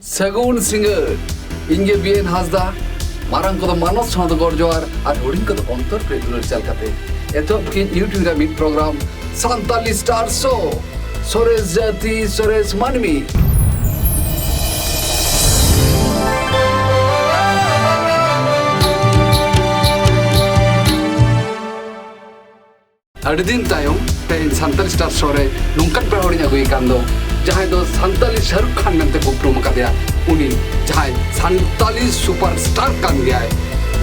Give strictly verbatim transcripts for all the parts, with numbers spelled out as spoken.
ᱥᱟᱹᱜᱩᱱ ᱥᱤᱸᱜᱟᱹᱲ᱾ ᱤᱧ ᱜᱮ ᱵᱤ ᱮᱱ ᱦᱟᱸᱥᱫᱟ᱾ ᱢᱟᱨᱟᱝ ᱠᱚᱫᱚ ᱢᱟᱱᱚᱛ ᱥᱟᱶᱛᱮ ᱜᱚᱰ ᱡᱚᱦᱟᱨ ᱟᱨ ᱦᱩᱰᱤᱧ ᱠᱚᱫᱚ ᱚᱱᱛᱚᱨ ᱯᱮ ᱫᱩᱞᱟᱹᱲ ᱪᱟᱞ ᱠᱟᱛᱮ ᱮᱛᱚᱦᱚᱵ ᱠᱤᱧ YouTube ᱨᱮ ᱢᱤᱫ ᱯᱨᱳᱜᱨᱟᱢ ᱥᱟᱱᱛᱟᱞᱤ ᱥᱴᱟᱨ ᱥᱳ, ᱥᱚᱨᱮᱥ ᱡᱟᱹᱛᱤ ᱥᱚᱨᱮᱥ ᱢᱟᱹᱱᱢᱤ᱾ ᱟᱹᱰᱤ ᱫᱤᱱ ᱛᱟᱭᱚᱢ ᱛᱮᱦᱮᱧ ᱥᱟᱱᱛᱟᱲᱤ ᱥᱴᱟᱨ ᱥᱳ ᱨᱮ ᱱᱚᱝᱠᱟᱱ ᱯᱮᱲᱟ ᱦᱚᱲᱤᱧ ᱟᱹᱜᱩᱭᱮ ᱠᱟᱱ ᱫᱚ, ᱡᱟᱦᱟᱸᱭ ᱫᱚ ᱥᱟᱱᱛᱟᱲᱤ ᱥᱟᱦᱨᱩᱠ ᱠᱷᱟᱱ ᱢᱮᱱᱛᱮ ᱠᱚ ᱩᱯᱨᱩᱢ ᱟᱠᱟᱫᱮᱭᱟ, ᱩᱱᱤ ᱡᱟᱦᱟᱸᱭ ᱥᱟᱱᱛᱟᱲᱤ ᱥᱩᱯᱟᱨ ᱥᱴᱟᱨ ᱠᱟᱱ ᱜᱮᱭᱟᱭ,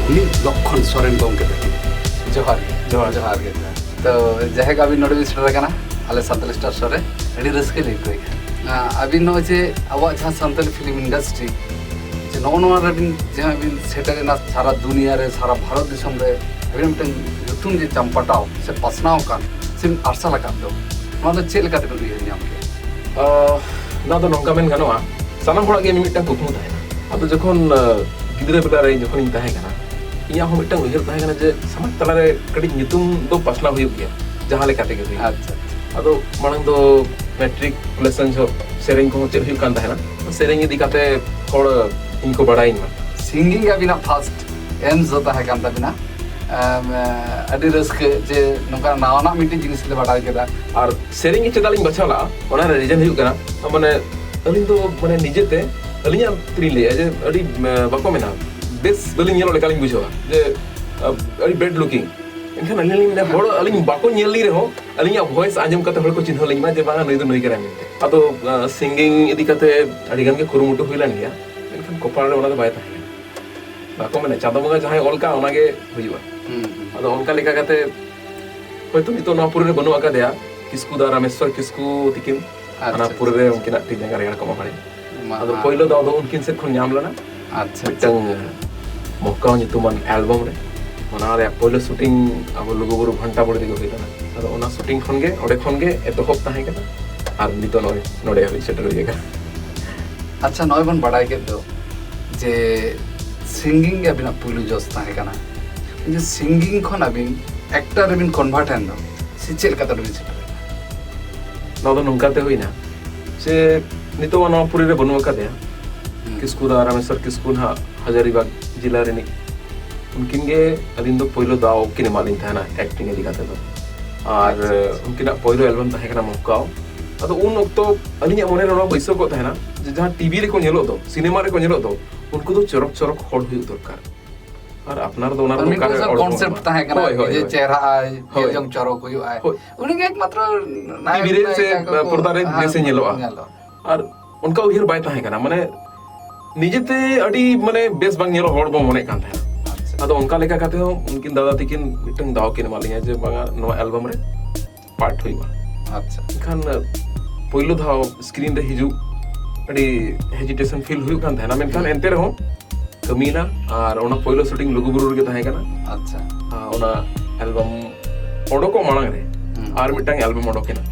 ᱩᱱᱤ ᱞᱚᱠᱠᱷᱚᱱ ᱥᱚᱨᱮᱱ ᱜᱚᱢᱠᱮ ᱛᱟᱹᱠᱤᱱ᱾ ᱡᱚᱦᱟᱨ ᱜᱮ᱾ ᱡᱚᱦᱟᱨ᱾ ᱡᱚᱦᱟᱨ ᱜᱮ᱾ ᱛᱚ, ᱡᱟᱭᱦᱳᱠ, ᱟᱹᱵᱤᱱ ᱱᱚᱰᱮ ᱵᱤᱱ ᱥᱮᱴᱮᱨ ᱟᱠᱟᱱᱟ ᱟᱞᱮ ᱥᱟᱱᱛᱟᱲᱤ ᱥᱴᱟᱨ ᱥᱳ ᱨᱮ, ᱟᱹᱰᱤ ᱨᱟᱹᱥᱠᱟᱹ ᱞᱮ ᱟᱹᱭᱠᱟᱹᱣᱮᱫᱼᱟ᱾ ᱟᱹᱵᱤᱱ ᱱᱚᱜᱼᱚᱭ ᱡᱮ ᱟᱵᱚᱣᱟᱜ ᱡᱟᱦᱟᱸ ᱥᱟᱱᱛᱟᱲᱤ ᱯᱷᱤᱞᱢ ᱤᱱᱰᱟᱥᱴᱨᱤ, ᱡᱮ ᱱᱚᱜᱼᱚ ᱱᱚᱣᱟ ᱨᱮᱵᱤᱱ ᱡᱟᱦᱟᱸ ᱵᱤᱱ ᱥᱮᱴᱮᱨᱮᱱᱟ ᱥᱟᱨᱟ ᱫᱩᱱᱤᱭᱟᱹ ᱨᱮ, ᱥᱟᱨᱟ ᱵᱷᱟᱨᱚᱛ ᱫᱤᱥᱚᱢ ᱨᱮ ᱟᱹᱵᱤᱱᱟᱜ ᱢᱤᱫᱴᱟᱝ ᱧᱩᱛᱩᱢ ᱡᱮ ᱪᱟᱢᱯᱟᱴᱟᱣ ᱥᱮ ᱯᱟᱥᱱᱟᱣ ᱟᱠᱟᱱ ᱥᱮ ᱵᱤᱱ ᱟᱨᱥᱟᱞ ᱟᱠᱟᱫ ᱫᱚ, ᱱᱚᱣᱟ ᱫᱚ ᱪᱮᱫ ᱞᱮᱠᱟ ᱛᱮᱵᱤᱱ ᱩᱭᱦᱟᱹᱨ ᱧᱟᱢ ᱠᱮᱫᱟ? ᱟᱦ, ᱱᱚᱣᱟ ᱫᱚ ᱱᱚᱝᱠᱟ ᱢᱮᱱ ᱜᱟᱱᱚᱜᱼᱟ, ᱥᱟᱱᱟᱢ ᱦᱚᱲᱟᱜ ᱜᱮ ᱢᱤᱫᱴᱟᱝ ᱠᱩᱠᱢᱩ ᱛᱟᱦᱮᱱᱟ᱾ ᱟᱫᱚ ᱡᱚᱠᱷᱚᱱ, ᱟᱦ, ᱜᱤᱫᱽᱨᱟᱹ ᱵᱮᱞᱟ ᱨᱮ ᱡᱚᱠᱷᱚᱱᱤᱧ ᱛᱟᱦᱮᱸ ᱠᱟᱱᱟ, ᱤᱧᱟᱹᱜ ᱦᱚᱸ ᱢᱤᱫᱴᱟᱝ ᱩᱭᱦᱟᱹᱨ ᱛᱟᱦᱮᱸ ᱠᱟᱱᱟ ᱡᱮ ᱥᱚᱢᱟᱡᱽ ᱛᱟᱞᱟᱨᱮ ᱠᱟᱹᱴᱤᱡ ᱧᱩᱛᱩᱢ ᱫᱚ ᱯᱟᱥᱱᱟᱣ ᱦᱩᱭᱩᱜ ᱜᱮᱭᱟ, ᱡᱟᱦᱟᱸ ᱞᱮᱠᱟ ᱛᱮᱜᱮ ᱦᱩᱭᱩᱜ᱾ ᱟᱪᱪᱷᱟ᱾ ᱟᱫᱚ ᱢᱟᱲᱟᱝ ᱫᱚ ᱢᱮᱴᱨᱤᱠᱩᱞᱮᱥᱚᱱ ᱡᱚᱦᱚᱜ ᱥᱮᱨᱮᱧ ᱠᱚᱦᱚᱸ ᱪᱮᱫ ᱦᱩᱭᱩᱜ ᱠᱟᱱ ᱛᱟᱦᱮᱱᱟ, ᱥᱮᱨᱮᱧ ᱤᱫᱤ ᱠᱟᱛᱮ ᱦᱚᱲ ᱤᱧ ᱠᱚ ᱵᱟᱲᱟᱭᱤᱧ ᱢᱟ᱾ ᱥᱤᱝᱜᱤᱝ ᱜᱮ ᱟᱹᱵᱤᱱᱟᱜ ᱯᱷᱟᱥᱴ ᱮᱢᱥ ᱫᱚ ᱛᱟᱦᱮᱸ ᱠᱟᱱ ᱛᱟᱹᱵᱤᱱᱟ᱾ ᱮᱢ, ᱟᱹᱰᱤ ᱨᱟᱹᱥᱠᱟᱹ ᱡᱮ ᱱᱚᱝᱠᱟ ᱱᱟᱣᱟᱱᱟᱜ ᱢᱤᱫᱴᱤᱡ ᱡᱤᱱᱤᱥ ᱞᱮ ᱵᱟᱰᱟᱭ ᱠᱮᱫᱟ᱾ ᱟᱨ ᱥᱮᱨᱮᱧ ᱜᱮ ᱪᱮᱫᱟᱜ ᱞᱤᱧ ᱵᱟᱪᱷᱟᱣ ᱞᱟᱜᱼᱟ, ᱚᱱᱟ ᱨᱮ ᱨᱤᱡᱮᱱ ᱦᱩᱭᱩᱜ ᱠᱟᱱᱟ, ᱢᱟᱱᱮ, ᱟᱹᱞᱤᱧ ᱫᱚ, ᱢᱟᱱᱮ, ᱱᱤᱡᱮᱛᱮ ᱟᱹᱞᱤᱧᱟᱜ ᱛᱮᱞᱤᱧ ᱞᱟᱹᱭᱟ ᱡᱮ ᱟᱹᱰᱤ, ᱮ, ᱵᱟᱠᱚ ᱢᱮᱱᱟ, ᱵᱮᱥ ᱵᱟᱹᱞᱤᱧ ᱧᱮᱞᱚᱜ ᱞᱮᱠᱟᱞᱤᱧ ᱵᱩᱡᱷᱟᱹᱣᱟ, ᱡᱮ, ᱟ, ᱟᱹᱰᱤ ᱵᱮᱰ ᱞᱩᱠᱤᱝ᱾ ᱮᱱᱠᱷᱟᱱ ᱟᱹᱞᱤᱧ ᱞᱤᱧ ᱢᱮᱱᱟ, ᱦᱚᱲ ᱟᱹᱞᱤᱧ ᱵᱟᱠᱚ ᱧᱮᱞ ᱞᱤᱧ ᱨᱮᱦᱚᱸ ᱟᱹᱞᱤᱧᱟᱜ ᱵᱷᱚᱭᱮᱥ ᱟᱸᱡᱚᱢ ᱠᱟᱛᱮ ᱦᱚᱲ ᱠᱚ ᱪᱤᱱᱦᱟᱹᱣ ᱞᱤᱧ ᱢᱟ ᱡᱮ ᱵᱟᱝᱟ, ᱱᱩᱭ ᱫᱚ ᱱᱩᱭ ᱠᱟᱱᱟᱭ ᱢᱮᱱᱛᱮ᱾ ᱟᱫᱚ, ᱟ, ᱥᱤᱝᱜᱤᱝ ᱤᱫᱤ ᱠᱟᱛᱮ ᱟᱹᱰᱤ ᱜᱟᱱ ᱜᱮ ᱠᱩᱨᱩᱢᱩᱴᱩ ᱦᱩᱭ ᱞᱮᱱ ᱜᱮᱭᱟ, ᱢᱮᱱᱠᱷᱟᱱ ᱠᱚᱯᱟᱞ ᱨᱮ ᱚᱱᱟ ᱫᱚ ᱵᱟᱭ ᱛᱟᱦᱮᱸ ᱠᱟᱱᱟ᱾ ᱵᱟᱠᱚ ᱢᱮᱱᱟ, ᱪᱟᱸᱫᱚ ᱵᱚᱸᱜᱟ ᱡᱟᱦᱟᱸᱭ ᱚᱞ ᱠᱟᱜᱼᱟ, ᱚᱱᱟ ᱜᱮ ᱦᱩᱭᱩᱜᱼᱟ᱾ ᱦᱩᱸ, ᱦᱩᱸ᱾ ᱟᱫᱚ ᱚᱱᱠᱟ ᱞᱮᱠᱟ ᱠᱟᱛᱮ ᱦᱚᱭᱛᱳ ᱱᱤᱛᱚᱜ ᱱᱚᱣᱟ ᱯᱩᱨᱤ ᱨᱮ ᱵᱟᱹᱱᱩᱜ ᱟᱠᱟᱫᱮᱭᱟ, ᱠᱤᱥᱠᱩ ᱫᱟ ᱨᱟᱢᱮᱥᱣᱚᱨ ᱠᱤᱥᱠᱩ ᱛᱤᱠᱤᱱ, ᱟᱪᱪᱷᱟ, ᱚᱱᱟ ᱯᱩᱨᱤ ᱨᱮ ᱟᱪᱪᱷᱟ᱾ ᱩᱱᱠᱤᱱᱟᱜ ᱛᱤ ᱡᱟᱸᱜᱟ ᱨᱮ ᱟᱬᱜᱚ ᱠᱚᱢᱟ ᱵᱟᱲᱮ᱾ ᱢᱟ, ᱟᱫᱚ ᱢᱟ᱾ ᱯᱳᱭᱞᱳ ᱫᱟᱣ ᱫᱚ ᱩᱱᱠᱤᱱ ᱥᱮᱫ ᱠᱷᱚᱱ ᱧᱟᱢ ᱞᱮᱱᱟ᱾ ᱟᱪᱪᱷᱟ, ᱟᱪᱪᱷᱟ᱾ ᱢᱤᱫᱴᱟᱝ ᱢᱚᱦᱠᱟᱣ ᱧᱩᱛᱩᱢᱟᱱ ᱮᱞᱵᱟᱢ ᱨᱮ, ᱚᱱᱟ ᱨᱮᱭᱟᱜ ᱯᱳᱭᱞᱳ ᱥᱩᱴᱤᱝ ᱟᱵᱚ ᱞᱩᱜᱩᱵᱩᱨᱩ ᱜᱷᱚᱱᱴᱟ ᱵᱟᱲᱮ ᱨᱮᱜᱮ ᱦᱩᱭ ᱞᱮᱱᱟ᱾ ᱟᱫᱚ ᱚᱱᱟ ᱥᱩᱴᱤᱝ ᱠᱷᱚᱱ ᱜᱮ, ᱚᱸᱰᱮ ᱠᱷᱚᱱ ᱜᱮ ᱮᱛᱚᱦᱚᱵ ᱛᱟᱦᱮᱸ ᱠᱟᱱᱟ, ᱟᱨ ᱱᱤᱛᱚᱜ ᱱᱚᱜᱼᱚᱭ ᱱᱚᱰᱮ ᱦᱟᱹᱵᱤᱡ ᱥᱮᱴᱮᱨ ᱦᱩᱭ ᱟᱠᱟᱱᱟ᱾ ᱟᱪᱪᱷᱟ, ᱱᱚᱜᱼᱚᱭ ᱵᱚᱱ ᱵᱟᱰᱟᱭ ᱠᱮᱫ ᱫᱚ ᱡᱮ ᱥᱤᱝᱜᱤᱝ ᱜᱮ ᱟᱵᱤᱱᱟᱜ ᱯᱩᱭᱞᱩ ᱡᱚᱥ ᱛᱟᱦᱮᱸ ᱠᱟᱱᱟ, ᱡᱮ ᱥᱤᱝᱜᱤᱝ ᱠᱷᱚᱱ ᱟᱵᱤᱱ ᱮᱠᱴᱟᱨ ᱨᱮᱵᱤᱱ ᱠᱚᱱᱵᱷᱟᱨᱴ ᱮᱱ ᱫᱚ, ᱥᱮ ᱪᱮᱫ ᱞᱮᱠᱟᱛᱮ ᱵᱤᱱ ᱥᱮᱴᱮᱨ ᱮᱱᱟ? ᱱᱚᱣᱟ ᱫᱚ ᱱᱚᱝᱠᱟᱛᱮ ᱦᱩᱭᱱᱟ ᱡᱮ ᱱᱤᱛᱚᱜ ᱢᱟ ᱱᱚᱣᱟ ᱯᱩᱨᱤ ᱨᱮ ᱵᱟᱹᱱᱩᱜ ᱟᱠᱟᱫᱮᱭᱟ, ᱠᱤᱥᱠᱩ ᱫᱟ, ᱨᱟᱢᱮᱥᱣᱚᱨ ᱠᱤᱥᱠᱩ ᱱᱟᱦᱟᱜ ᱦᱟᱡᱟᱨᱤᱵᱟᱜᱽ ᱡᱮᱞᱟ ᱨᱤᱱᱤᱡ, ᱩᱱᱠᱤᱱ ᱜᱮ ᱟᱹᱞᱤᱧ ᱫᱚ ᱯᱳᱭᱞᱳ ᱫᱟᱣ ᱠᱤᱱ ᱮᱢᱟᱫ ᱞᱤᱧ ᱛᱟᱦᱮᱱᱟ ᱮᱠᱴᱤᱝ ᱤᱫᱤ ᱠᱟᱛᱮ ᱫᱚ᱾ ᱟᱨ ᱟᱪᱪᱷᱟ, ᱟᱪᱪᱷᱟ᱾ ᱩᱱᱠᱤᱱᱟᱜ ᱯᱳᱭᱞᱳ ᱮᱞᱵᱟᱢ ᱛᱟᱦᱮᱸ ᱠᱟᱱᱟ ᱢᱚᱦᱠᱟᱣ᱾ ᱟᱫᱚ ᱩᱱ ᱚᱠᱛᱚ ᱟᱹᱞᱤᱧᱟᱜ ᱢᱚᱱᱮ ᱨᱮ ᱱᱚᱣᱟ ᱵᱟᱹᱭᱥᱟᱹᱣ ᱠᱚᱜ ᱛᱟᱦᱮᱱᱟ ᱡᱮ ᱡᱟᱦᱟᱸ ᱴᱤᱵᱷᱤ ᱨᱮᱠᱚ ᱧᱮᱞᱚᱜ ᱫᱚ, ᱥᱤᱱᱮᱢᱟ ᱨᱮᱠᱚ ᱧᱮᱞᱚᱜ ᱫᱚ, ᱩᱱᱠᱩ ᱫᱚ ᱪᱚᱨᱚᱠ ᱪᱚᱨᱚᱠ ᱦᱚᱲ ᱦᱩᱭᱩᱜ ᱫᱚᱨᱠᱟᱨ᱾ ᱟᱨ ᱟᱯᱱᱟᱨ ᱫᱚ ᱚᱱᱟ ᱨᱮᱫᱚ ᱢᱤᱫᱴᱟᱝ ᱚᱠᱟᱨᱮ ᱥᱚ ᱦᱚᱲ ᱠᱚ ᱠᱚᱱᱥᱮᱯᱴ ᱵᱟᱹᱱᱩᱜᱼᱟ᱾ ᱛᱟᱦᱮᱸ ᱠᱟᱱᱟ, ᱦᱳᱭ, ᱦᱳᱭ, ᱱᱤᱡᱮ ᱦᱳᱭ᱾ ᱪᱮᱦᱨᱟ ᱟᱭ, ᱦᱳᱭ᱾ ᱧᱮᱞ ᱡᱚᱝ ᱪᱚᱨᱚᱠ ᱦᱩᱭᱩᱜ ᱟᱭ᱾ ᱦᱳᱭ᱾ ᱩᱱᱤ ᱜᱮ ᱮᱠᱢᱟᱛᱨᱚ ᱱᱟᱭᱚᱠ ᱴᱤᱵᱷᱤ ᱨᱮ ᱥᱮ ᱱᱟᱭᱤᱠᱟ ᱠᱚᱠᱚ, ᱯᱚᱨᱫᱟ ᱨᱮ ᱦᱮᱸ, ᱵᱮᱥᱮ ᱧᱮᱞᱚᱜᱼᱟ᱾ ᱧᱮᱞᱚᱜ᱾ ᱟᱨ ᱚᱱᱠᱟ ᱩᱭᱦᱟᱹᱨ ᱵᱟᱭ ᱛᱟᱦᱮᱸ ᱠᱟᱱᱟ, ᱢᱟᱱᱮ ᱱᱤᱡᱮᱛᱮ ᱟᱹᱰᱤ, ᱢᱟᱱᱮ, ᱵᱮᱥ ᱵᱟᱝ ᱧᱮᱞᱚᱜ ᱦᱚᱲ ᱵᱚ ᱢᱚᱱᱮᱜ ᱠᱟᱱ ᱛᱟᱦᱮᱸᱱᱟ᱾ ᱟᱪᱪᱷᱟ᱾ ᱟᱫᱚ ᱚᱱᱠᱟ ᱞᱮᱠᱟ ᱠᱟᱛᱮ ᱦᱚᱸ ᱩᱱᱠᱤᱱ ᱫᱟᱫᱟ ᱛᱟᱹᱠᱤᱱ ᱢᱤᱫᱴᱟᱝ ᱫᱟᱣ ᱠᱤᱱ ᱮᱢᱟᱫ ᱞᱤᱧᱟ ᱡᱮ ᱵᱟᱝᱟ, ᱱᱚᱣᱟ ᱮᱞᱵᱟᱢ ᱨᱮ ᱯᱟᱨᱴ ᱦᱩᱭᱩᱜᱼᱟ᱾ ᱟᱪᱪᱷᱟ᱾ ᱮᱱᱠᱷᱟᱱ ᱯᱳᱭᱞᱳ ᱫᱷᱟᱣ ᱥᱠᱨᱤᱱ ᱨᱮ ᱦᱤᱡᱩᱜ ᱟᱹᱰᱤ ᱦᱮᱡᱤᱴᱮᱥᱚᱱ ᱯᱷᱤᱞ ᱦᱩᱭᱩᱜ ᱠᱟᱱ ᱛᱟᱦᱮᱱᱟ, ᱢᱮᱱᱠᱷᱟᱱ ᱦᱩᱸ᱾ ᱮᱱᱛᱮ ᱨᱮᱦᱚᱸ ᱠᱟᱹᱢᱤᱭᱮᱱᱟ᱾ ᱟᱨ ᱚᱱᱟ ᱯᱳᱭᱞᱳ ᱥᱩᱴᱤᱝ ᱞᱩᱜᱩᱵᱩᱨᱩ ᱨᱮᱜᱮ ᱛᱟᱦᱮᱸ ᱠᱟᱱᱟ᱾ ᱟᱪᱪᱷᱟ᱾ ᱟᱨ ᱚᱱᱟ ᱮᱞᱵᱟᱢ ᱚᱰᱚᱠᱚᱜ ᱢᱟᱲᱟᱝ ᱨᱮ ᱦᱩᱸ᱾ ᱟᱨ ᱢᱤᱫᱴᱟᱝ ᱮᱞᱵᱟᱢ ᱚᱰᱚᱠᱮᱱᱟ᱾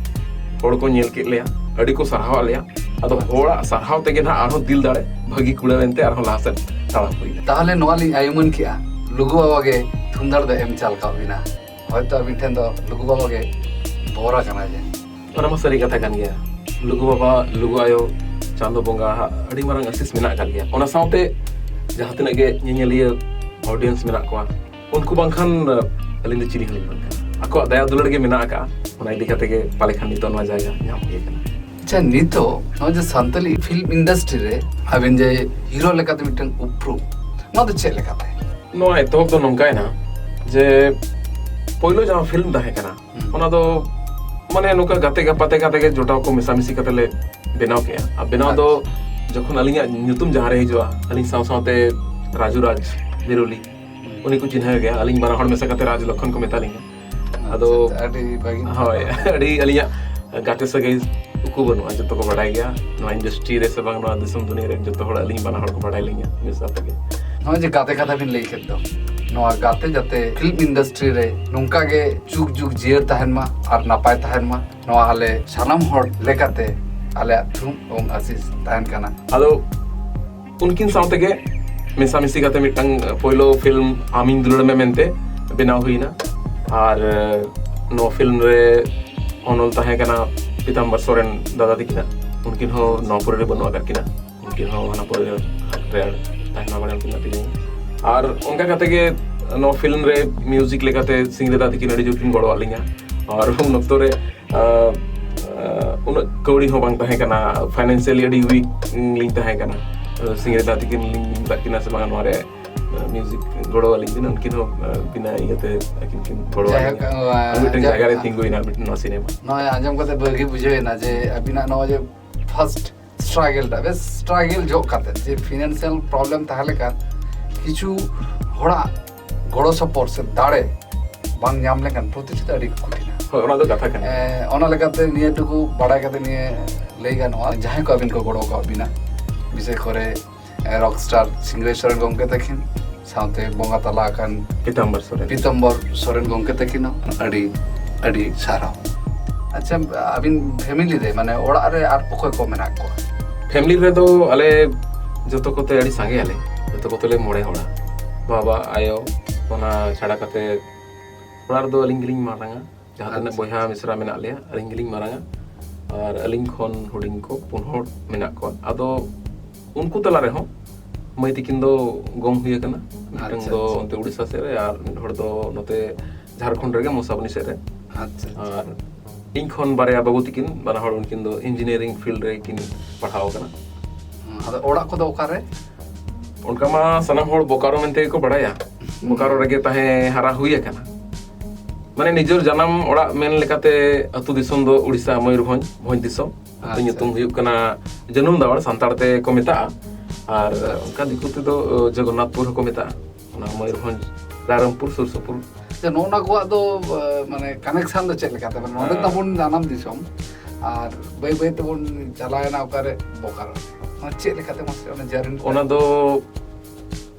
ᱦᱚᱲ ᱠᱚ ᱧᱮᱞ ᱠᱮᱫ ᱞᱮᱭᱟ, ᱟᱹᱰᱤ ᱠᱚ ᱥᱟᱨᱦᱟᱣᱟᱫ ᱞᱮᱭᱟ᱾ ᱟᱫᱚ ᱟᱪᱪᱷᱟ᱾ ᱦᱚᱲᱟᱜ ᱥᱟᱨᱦᱟᱣ ᱛᱮᱜᱮ ᱱᱟᱦᱟᱜ ᱟᱨᱦᱚᱸ ᱫᱤᱞ ᱫᱟᱲᱮ ᱵᱷᱟᱹᱜᱤ ᱠᱩᱲᱟᱹᱣ ᱮᱱᱛᱮ ᱟᱨᱦᱚᱸ ᱞᱟᱦᱟ ᱥᱮᱫ ᱛᱟᱲᱟᱢ ᱦᱩᱭᱱᱟ᱾ ᱛᱟᱦᱚᱞᱮ ᱱᱚᱣᱟ ᱞᱤᱧ ᱟᱭᱩᱢᱟᱹᱱ ᱠᱮᱜᱼᱟ, ᱞᱩᱜᱩ ᱵᱟᱵᱟ ᱜᱮ ᱛᱷᱩᱢᱫᱟᱲ ᱫᱚ ᱮᱢ ᱪᱟᱞ ᱠᱟᱜ ᱵᱤᱱᱟ᱾ ᱦᱚᱭᱛᱚ ᱟᱹᱵᱤᱱ ᱴᱷᱮᱱ ᱫᱚ ᱞᱩᱜᱩ ᱵᱟᱵᱟ ᱜᱮ ᱵᱚᱨ ᱟᱠᱟᱱᱟ ᱡᱮ᱾ ᱚᱱᱟ ᱢᱟ ᱥᱟᱹᱨᱤ ᱠᱟᱛᱷᱟ ᱠᱟᱱ ᱜᱮᱭᱟ᱾ ᱞᱩᱜᱩ ᱵᱟᱵᱟ, ᱞᱩᱜᱩ ᱟᱭᱳ, ᱪᱟᱸᱫᱚ ᱵᱚᱸᱜᱟ ᱦᱟᱜ ᱟᱹᱰᱤ ᱢᱟᱨᱟᱝ ᱟᱥᱤᱥ ᱢᱮᱱᱟᱜ ᱟᱠᱟᱫ ᱜᱮᱭᱟ᱾ ᱚᱱᱟ ᱥᱟᱶᱛᱮ ᱡᱟᱦᱟᱸ ᱛᱤᱱᱟᱹᱜ ᱜᱮ ᱧᱮᱧᱮᱞᱤᱭᱟᱹ ᱚᱰᱤᱭᱮᱱᱥ ᱢᱮᱱᱟᱜ ᱠᱚᱣᱟ, ᱩᱱᱠᱩ ᱵᱟᱝᱠᱷᱟᱱ, ᱟᱹᱞᱤᱧ ᱫᱚ ᱪᱤᱞᱤ ᱦᱚᱸᱞᱤᱧ ᱵᱟᱝ ᱠᱟᱱᱟ᱾ ᱟᱠᱚᱣᱟᱜ ᱫᱟᱭᱟ ᱫᱩᱞᱟᱹᱲ ᱜᱮ ᱢᱮᱱᱟᱜ ᱟᱠᱟᱫᱼᱟ, ᱚᱱᱟ ᱤᱫᱤ ᱠᱟᱛᱮ ᱜᱮ ᱯᱟᱞᱮ ᱠᱷᱟᱱ ᱱᱤᱛᱚᱜ ᱱᱚᱣᱟ ᱡᱟᱭᱜᱟ ᱧᱟᱢ ᱦᱩᱭ ᱟᱠᱟᱱᱟ᱾ ᱟᱪᱪᱷᱟ, ᱱᱤᱛᱚᱜ ᱱᱚᱜᱼᱚᱭ ᱡᱮ ᱥᱟᱱᱛᱟᱞᱤ ᱯᱷᱤᱞᱢ ᱤᱱᱰᱟᱥᱴᱨᱤ ᱨᱮ ᱟᱵᱮᱱ ᱡᱮ ᱦᱤᱨᱳ ᱞᱮᱠᱟᱛᱮ ᱢᱤᱫᱴᱟᱝ ᱩᱯᱨᱩᱢ, ᱱᱚᱣᱟ ᱫᱚ ᱪᱮᱫ ᱞᱮᱠᱟᱛᱮ? ᱱᱚᱣᱟ ᱮᱛᱚᱦᱚᱵ ᱫᱚ ᱱᱚᱝᱠᱟᱭᱮᱱᱟ ᱡᱮ ᱯᱳᱭᱞᱳ ᱡᱟᱦᱟᱸ ᱯᱷᱤᱞᱢ ᱛᱟᱦᱮᱸ ᱠᱟᱱᱟ, ᱦᱩᱸ᱾ ᱚᱱᱟ ᱫᱚ ᱢᱟᱱᱮ ᱱᱚᱝᱠᱟ ᱜᱟᱛᱮ ᱜᱟᱯᱟᱛᱮ ᱠᱟᱛᱮ ᱜᱮ ᱡᱚᱴᱟᱣ ᱠᱚ ᱢᱮᱥᱟᱢᱤᱥᱤ ᱠᱟᱛᱮ ᱞᱮ ᱵᱮᱱᱟᱣ ᱠᱮᱜᱼᱟ᱾ ᱟᱨ ᱵᱮᱱᱟᱣ ᱫᱚ ᱟᱪᱪᱷᱟ᱾ ᱡᱚᱠᱷᱚᱱ ᱟᱹᱞᱤᱧᱟᱜ ᱧᱩᱛᱩᱢ ᱡᱟᱦᱟᱸ ᱨᱮ ᱦᱤᱡᱩᱜᱼᱟ, ᱟᱹᱞᱤᱧ ᱥᱟᱶ ᱥᱟᱶᱛᱮ ᱨᱟᱡᱩ ᱨᱟᱡᱽ ᱵᱤᱨᱩᱞᱤ, ᱦᱩᱸ᱾ ᱩᱱᱤ ᱠᱚ ᱪᱤᱱᱦᱟᱹᱣ ᱜᱮᱭᱟ, ᱟᱹᱞᱤᱧ ᱵᱟᱱᱟ ᱦᱚᱲ ᱢᱮᱥᱟ ᱠᱟᱛᱮ ᱨᱟᱡᱽ ᱞᱚᱠᱷᱚᱱ ᱠᱚ ᱢᱮᱛᱟ ᱞᱤᱧᱟ᱾ ᱟᱫᱚ ᱟᱪᱪᱷᱟ, ᱟᱹᱰᱤ ᱵᱷᱟᱹᱜᱤ᱾ ᱦᱳᱭ, ᱟᱹᱰᱤ ᱟᱹᱞᱤᱧᱟᱜ ᱜᱟᱛᱮ ᱥᱟᱹᱜᱟᱹᱭ ᱩᱠᱩ ᱵᱟᱹᱱᱩᱜᱼᱟ, ᱡᱚᱛᱚ ᱠᱚ ᱵᱟᱰᱟᱭ ᱜᱮᱭᱟ᱾ ᱱᱚᱣᱟ ᱤᱱᱰᱟᱥᱴᱨᱤ ᱨᱮ ᱥᱮ ᱵᱟᱝ ᱱᱚᱣᱟ ᱫᱤᱥᱚᱢ ᱫᱩᱱᱤᱭᱟᱹ ᱨᱮ ᱡᱚᱛᱚ ᱦᱚᱲ ᱟᱹᱞᱤᱧ ᱵᱟᱱᱟ ᱦᱚᱲ ᱠᱚ ᱵᱟᱰᱟᱭ ᱞᱤᱧᱟ ᱢᱮᱥᱟ ᱛᱮᱜᱮ᱾ ᱱᱚᱜᱼᱚᱭ ᱡᱮ ᱜᱟᱛᱮ ᱠᱟᱛᱷᱟ ᱵᱤᱱ ᱞᱟᱹᱭ ᱠᱮᱫ ᱫᱚ, ᱱᱚᱣᱟ ᱜᱟᱛᱮ ᱡᱟᱛᱮ ᱯᱷᱤᱞᱢ ᱤᱱᱰᱟᱥᱴᱨᱤ ᱨᱮ ᱱᱚᱝᱠᱟ ᱜᱮ ᱡᱩᱜᱽ ᱡᱩᱜᱽ ᱡᱤᱭᱟᱹᱲ ᱛᱟᱦᱮᱱ ᱢᱟ ᱟᱨ ᱱᱟᱯᱟᱭ ᱛᱟᱦᱮᱱ ᱢᱟ, ᱱᱚᱣᱟ ᱟᱞᱮ ᱥᱟᱱᱟᱢ ᱦᱚᱲ ᱞᱮᱠᱟᱛᱮ ᱟᱞᱮᱭᱟᱜ ᱛᱷᱩᱢ ᱮᱵᱚᱝ ᱟᱥᱤᱥ ᱛᱟᱦᱮᱱ ᱠᱟᱱᱟ᱾ ᱟᱫᱚ ᱩᱱᱠᱤᱱ ᱥᱟᱶ ᱛᱮᱜᱮ ᱢᱮᱥᱟᱢᱤᱥᱤ ᱠᱟᱛᱮ ᱢᱤᱫᱴᱟᱝ ᱯᱳᱭᱞᱳ ᱯᱷᱤᱞᱢ ᱟᱢᱤᱧ ᱫᱩᱞᱟᱹᱲ ᱢᱮ ᱢᱮᱱᱛᱮ ᱵᱮᱱᱟᱣ ᱦᱩᱭᱱᱟ᱾ ᱟᱨ ᱱᱚᱣᱟ ᱯᱷᱤᱞᱢ ᱨᱮ ᱚᱱᱚᱞ ᱛᱟᱦᱮᱸ ᱠᱟᱱᱟ ᱯᱤᱛᱟᱢᱵᱟᱨ ᱥᱚᱨᱮᱱ ᱫᱟᱫᱟ ᱛᱟᱹᱠᱤᱱᱟᱜ, ᱩᱱᱠᱤᱱ ᱦᱚᱸ ᱱᱚᱣᱟ ᱯᱩᱨᱤ ᱨᱮ ᱵᱟᱹᱱᱩᱜ ᱟᱠᱟᱫ ᱠᱤᱱᱟ᱾ ᱩᱱᱠᱤᱱ ᱦᱚᱸ ᱚᱱᱟ ᱯᱚᱨᱮ ᱨᱮ ᱛᱟᱦᱮᱱᱟ ᱵᱟᱲᱮ ᱩᱱᱠᱤᱱ ᱟᱹᱰᱤ ᱫᱤᱱ᱾ ᱟᱨ ᱚᱱᱠᱟ ᱠᱟᱛᱮ ᱜᱮ ᱱᱚᱣᱟ ᱯᱷᱤᱞᱢ ᱨᱮ ᱢᱤᱣᱡᱤᱠ ᱞᱮᱠᱟᱛᱮ ᱥᱤᱝᱨᱟᱹᱫᱟ ᱛᱟᱹᱠᱤᱱ ᱟᱹᱰᱤ ᱡᱳᱨ ᱠᱤᱱ ᱜᱚᱲᱚᱣᱟᱜ ᱞᱤᱧᱟ᱾ ᱟᱨ ᱩᱱ ᱚᱠᱛᱚ ᱨᱮ ᱟᱸ, ᱟᱸ, ᱩᱱᱟᱹᱜ ᱠᱟᱹᱣᱰᱤ ᱦᱚᱸ ᱵᱟᱝ ᱛᱟᱦᱮᱸ ᱠᱟᱱᱟ, ᱯᱷᱟᱭᱱᱮᱱᱥᱤᱭᱟᱞᱤ ᱟᱹᱰᱤ ᱣᱤᱠ ᱞᱤᱧ ᱛᱟᱦᱮᱸ ᱠᱟᱱᱟ᱾ ᱥᱤᱝᱨᱟᱹᱫᱟ ᱛᱟᱹᱠᱤᱱ ᱞᱤᱧ ᱢᱮᱛᱟᱜ ᱠᱤᱱᱟ ᱥᱮ ᱵᱟᱝ ᱱᱚᱣᱟ ᱨᱮ ᱢᱤᱣᱡᱤᱠ ᱜᱚᱲᱚ ᱟᱹᱞᱤᱧ ᱵᱤᱱ, ᱩᱱᱠᱤᱱ ᱦᱚᱸ ᱵᱤᱱᱟᱹ ᱤᱭᱟᱹᱛᱮ ᱟᱹᱠᱤᱱ ᱠᱤᱱ ᱜᱚᱲᱚ ᱟᱹᱞᱤᱧᱟ᱾ ᱟᱨ ᱢᱤᱫᱴᱮᱱ ᱡᱟᱭᱜᱟ ᱨᱮ ᱛᱤᱸᱜᱩᱭᱮᱱᱟ ᱢᱤᱫᱴᱮᱱ ᱱᱚᱣᱟ ᱥᱤᱱᱮᱢᱟ᱾ ᱱᱚᱜᱼᱚᱭ ᱟᱸᱡᱚᱢ ᱠᱟᱛᱮ ᱵᱷᱟᱹᱜᱤ ᱵᱩᱡᱷᱟᱹᱣ ᱮᱱᱟ ᱡᱮ ᱟᱹᱵᱤᱱᱟᱜ ᱱᱚᱜᱼᱚᱭ ᱡᱮ ᱯᱷᱟᱨᱥᱴ ᱥᱴᱨᱟᱜᱮᱞ ᱴᱟ ᱵᱮᱥ ᱥᱴᱨᱟᱜᱮᱞ ᱡᱚᱜ ᱠᱟᱛᱮ ᱡᱮ ᱯᱷᱤᱱᱟᱱᱥᱤᱭᱟᱞ ᱯᱨᱚᱵᱞᱮᱢ ᱛᱟᱦᱮᱸ ᱞᱮᱠᱷᱟᱱ ᱠᱤᱪᱷᱩ ᱦᱚᱲᱟᱜ ᱜᱚᱲᱚ ᱥᱚᱯᱚᱨ ᱥᱮ ᱫᱟᱲᱮ ᱵᱟᱝ ᱧᱟᱢ ᱞᱮᱠᱷᱟᱱ ᱯᱨᱚᱛᱤᱥᱴᱷᱤᱛ ᱟᱹᱰᱤ ᱠᱚᱴᱷᱤᱱᱟ᱾ ᱦᱳᱭ, ᱚᱱᱟ ᱫᱚ ᱠᱟᱛᱷᱟ ᱠᱟᱱᱟ᱾ ᱮ, ᱚᱱᱟ ᱞᱮᱠᱟᱛᱮ ᱱᱤᱭᱟᱹ ᱴᱩᱠᱩ ᱵᱟᱲᱟᱭ ᱠᱟᱛᱮ ᱱᱤᱭᱟᱹ ᱞᱟᱹᱭ ᱜᱟᱱᱚᱜᱼᱟ, ᱡᱟᱦᱟᱸᱭ ᱠᱚ ᱟᱹᱵᱤᱱ ᱠᱚ ᱜᱚᱲᱚ ᱟᱠᱟᱫ ᱵᱤᱱᱟ, ᱵᱤᱥᱮᱥ ᱠᱚᱨᱮ ᱨᱚᱠ ᱥᱴᱟᱨ ᱥᱤᱝᱨᱟᱹᱭ ᱥᱚᱨᱮᱱ ᱜᱚᱢᱠᱮ ᱛᱟᱹᱠᱤᱱ ᱥᱟᱶᱛᱮ ᱵᱚᱸᱜᱟ ᱛᱟᱞᱟ ᱟᱠᱟᱱ ᱯᱤᱛᱟᱢᱵᱚᱨ ᱥᱚᱨᱮᱱ᱾ ᱯᱤᱛᱟᱢᱵᱚᱨ ᱥᱚᱨᱮᱱ ᱜᱚᱢᱠᱮ ᱛᱟᱹᱠᱤᱱ ᱦᱚᱸ ᱟᱹᱰᱤ ᱟᱹᱰᱤ ᱥᱟᱨᱦᱟᱣ᱾ ᱟᱪᱪᱷᱟ, ᱟᱹᱵᱤᱱ ᱯᱷᱮᱢᱤᱞᱤ ᱨᱮ, ᱢᱟᱱᱮ ᱚᱲᱟᱜ ᱨᱮ ᱟᱨ ᱚᱠᱚᱭ ᱠᱚ ᱢᱮᱱᱟᱜ ᱠᱚᱣᱟ? ᱯᱷᱮᱢᱤᱞᱤ ᱨᱮᱫᱚ ᱟᱞᱮ ᱡᱚᱛᱚ ᱠᱚᱛᱮ ᱟᱹᱰᱤ ᱥᱟᱸᱜᱮ ᱟᱞᱮ, ᱡᱚᱛᱚ ᱠᱚᱛᱮ ᱞᱮ ᱢᱚᱬᱮ ᱦᱚᱲᱟ, ᱵᱟᱵᱟ, ᱟᱭᱳ, ᱚᱱᱟ ᱪᱷᱟᱲᱟ ᱠᱟᱛᱮ ᱚᱲᱟᱜ ᱨᱮᱫᱚ ᱟᱹᱞᱤᱧ ᱜᱮᱞᱤᱧ ᱢᱟᱨᱟᱝᱟ᱾ ᱡᱟᱦᱟᱸ ᱛᱤᱱᱟᱹᱜ ᱟᱪᱪᱷᱟ, ᱵᱚᱭᱦᱟ ᱟᱪᱪᱷᱟ᱾ ᱢᱤᱥᱨᱟ ᱢᱮᱱᱟᱜ ᱞᱮᱭᱟ, ᱟᱹᱞᱤᱧ ᱜᱮᱞᱤᱧ ᱢᱟᱨᱟᱝᱟ᱾ ᱟᱨ ᱟᱹᱞᱤᱧ ᱠᱷᱚᱱ ᱦᱩᱰᱤᱧ ᱠᱚ ᱯᱩᱱ ᱦᱚᱲ ᱢᱮᱱᱟᱜ ᱠᱚᱣᱟ᱾ ᱟᱫᱚ ᱩᱱᱠᱩ ᱛᱟᱞᱟ ᱨᱮᱦᱚᱸ ᱢᱟᱹᱭ ᱛᱤᱠᱤᱱ ᱫᱚ ᱜᱚᱝ ᱦᱩᱭ ᱟᱠᱟᱱᱟ, ᱢᱤᱫᱴᱟᱝ ᱟᱪᱪᱷᱟ, ᱫᱚ ᱟᱪᱪᱷᱟ᱾ ᱚᱱᱛᱮ ᱩᱲᱤᱥᱥᱟ ᱥᱮᱫ ᱨᱮ, ᱟᱨ ᱢᱤᱫ ᱦᱚᱲ ᱫᱚ ᱱᱚᱛᱮ ᱡᱷᱟᱲᱠᱷᱚᱸᱰ ᱨᱮᱜᱮ ᱢᱚᱥᱟᱵᱚᱱᱤ ᱥᱮᱫ ᱨᱮ᱾ ᱟᱪᱪᱷᱟ, ᱟᱪᱪᱷᱟ᱾ ᱟᱨ ᱤᱧ ᱠᱷᱚᱱ ᱵᱟᱨᱭᱟ ᱵᱟᱹᱵᱩ ᱛᱤᱠᱤᱱ, ᱵᱟᱱᱟ ᱦᱚᱲ ᱩᱱᱠᱤᱱ ᱫᱚ ᱤᱧᱡᱤᱱᱤᱭᱟᱨᱤᱝ ᱯᱷᱤᱞᱰ ᱨᱮᱠᱤᱱ ᱯᱟᱲᱦᱟᱣ ᱟᱠᱟᱱᱟ᱾ ᱦᱩᱸ, ᱟᱫᱚ ᱚᱲᱟᱜ ᱠᱚᱫᱚ ᱚᱠᱟᱨᱮ? ᱚᱱᱠᱟ ᱢᱟ ᱥᱟᱱᱟᱢ ᱦᱚᱲ ᱵᱳᱠᱟᱨᱳ ᱢᱮᱱᱛᱮ ᱜᱮᱠᱚ ᱵᱟᱲᱟᱭᱟ᱾ ᱦᱩᱸ᱾ ᱵᱳᱠᱟᱨᱳ ᱨᱮᱜᱮ ᱛᱟᱦᱮᱸ ᱦᱟᱨᱟ ᱦᱩᱭ ᱟᱠᱟᱱᱟ᱾ ᱢᱟᱱᱮ ᱱᱤᱡᱮᱨ ᱡᱟᱱᱟᱢ ᱚᱲᱟᱜ ᱢᱮᱱ ᱞᱮᱠᱟᱛᱮ ᱟᱹᱛᱩ ᱫᱤᱥᱚᱢ ᱫᱚ ᱩᱲᱤᱥᱥᱟ, ᱢᱚᱭᱩᱨᱵᱷᱚᱸᱡᱽ, ᱵᱷᱚᱸᱡᱽ ᱫᱤᱥᱚᱢ᱾ ᱟᱹᱛᱩ ᱟᱪᱪᱷᱟ, ᱧᱩᱛᱩᱢ ᱟᱪᱪᱷᱟ᱾ ᱦᱩᱭᱩᱜ ᱠᱟᱱᱟ ᱡᱟᱹᱱᱩᱢ ᱫᱟᱣᱟᱲ, ᱥᱟᱱᱛᱟᱲ ᱛᱮ ᱠᱚ ᱢᱮᱛᱟᱜᱼᱟ᱾ ᱟᱨ ᱟᱪᱪᱷᱟ᱾ ᱚᱱᱠᱟ ᱫᱤᱠᱩ ᱛᱮᱫᱚ, ᱚ, ᱡᱚᱜᱚᱱᱱᱟᱛᱷᱯᱩᱨ ᱦᱚᱸᱠᱚ ᱢᱮᱛᱟᱜᱼᱟ᱾ ᱚᱱᱟ ᱢᱚᱭᱩᱨᱵᱷᱚᱸᱡᱽ ᱨᱟᱭᱨᱚᱝᱯᱩᱨ ᱥᱩᱨ ᱥᱩᱯᱩᱨ᱾ ᱟᱪᱪᱷᱟ, ᱱᱚᱜᱼᱚ ᱱᱟ ᱠᱚᱣᱟᱜ ᱫᱚ, ᱮ, ᱢᱟᱱᱮ ᱠᱟᱱᱮᱠᱥᱚᱱ ᱫᱚ ᱪᱮᱫ ᱞᱮᱠᱟᱛᱮ? ᱢᱟᱱᱮ ᱱᱚᱰᱮ ᱦᱮᱸ᱾ ᱛᱟᱵᱚᱱ ᱡᱟᱱᱟᱢ ᱫᱤᱥᱚᱢ, ᱟᱨ ᱵᱟᱹᱭ ᱵᱟᱹᱭ ᱛᱮᱵᱚᱱ ᱪᱟᱞᱟᱣᱮᱱᱟ ᱚᱠᱟᱨᱮ? ᱵᱳᱠᱟᱨᱳ᱾ ᱱᱚᱣᱟ ᱪᱮᱫ ᱞᱮᱠᱟᱛᱮ ᱢᱟᱥᱮ ᱚᱱᱟ ᱡᱟᱹᱨᱱᱤ? ᱚᱱᱟ ᱫᱚ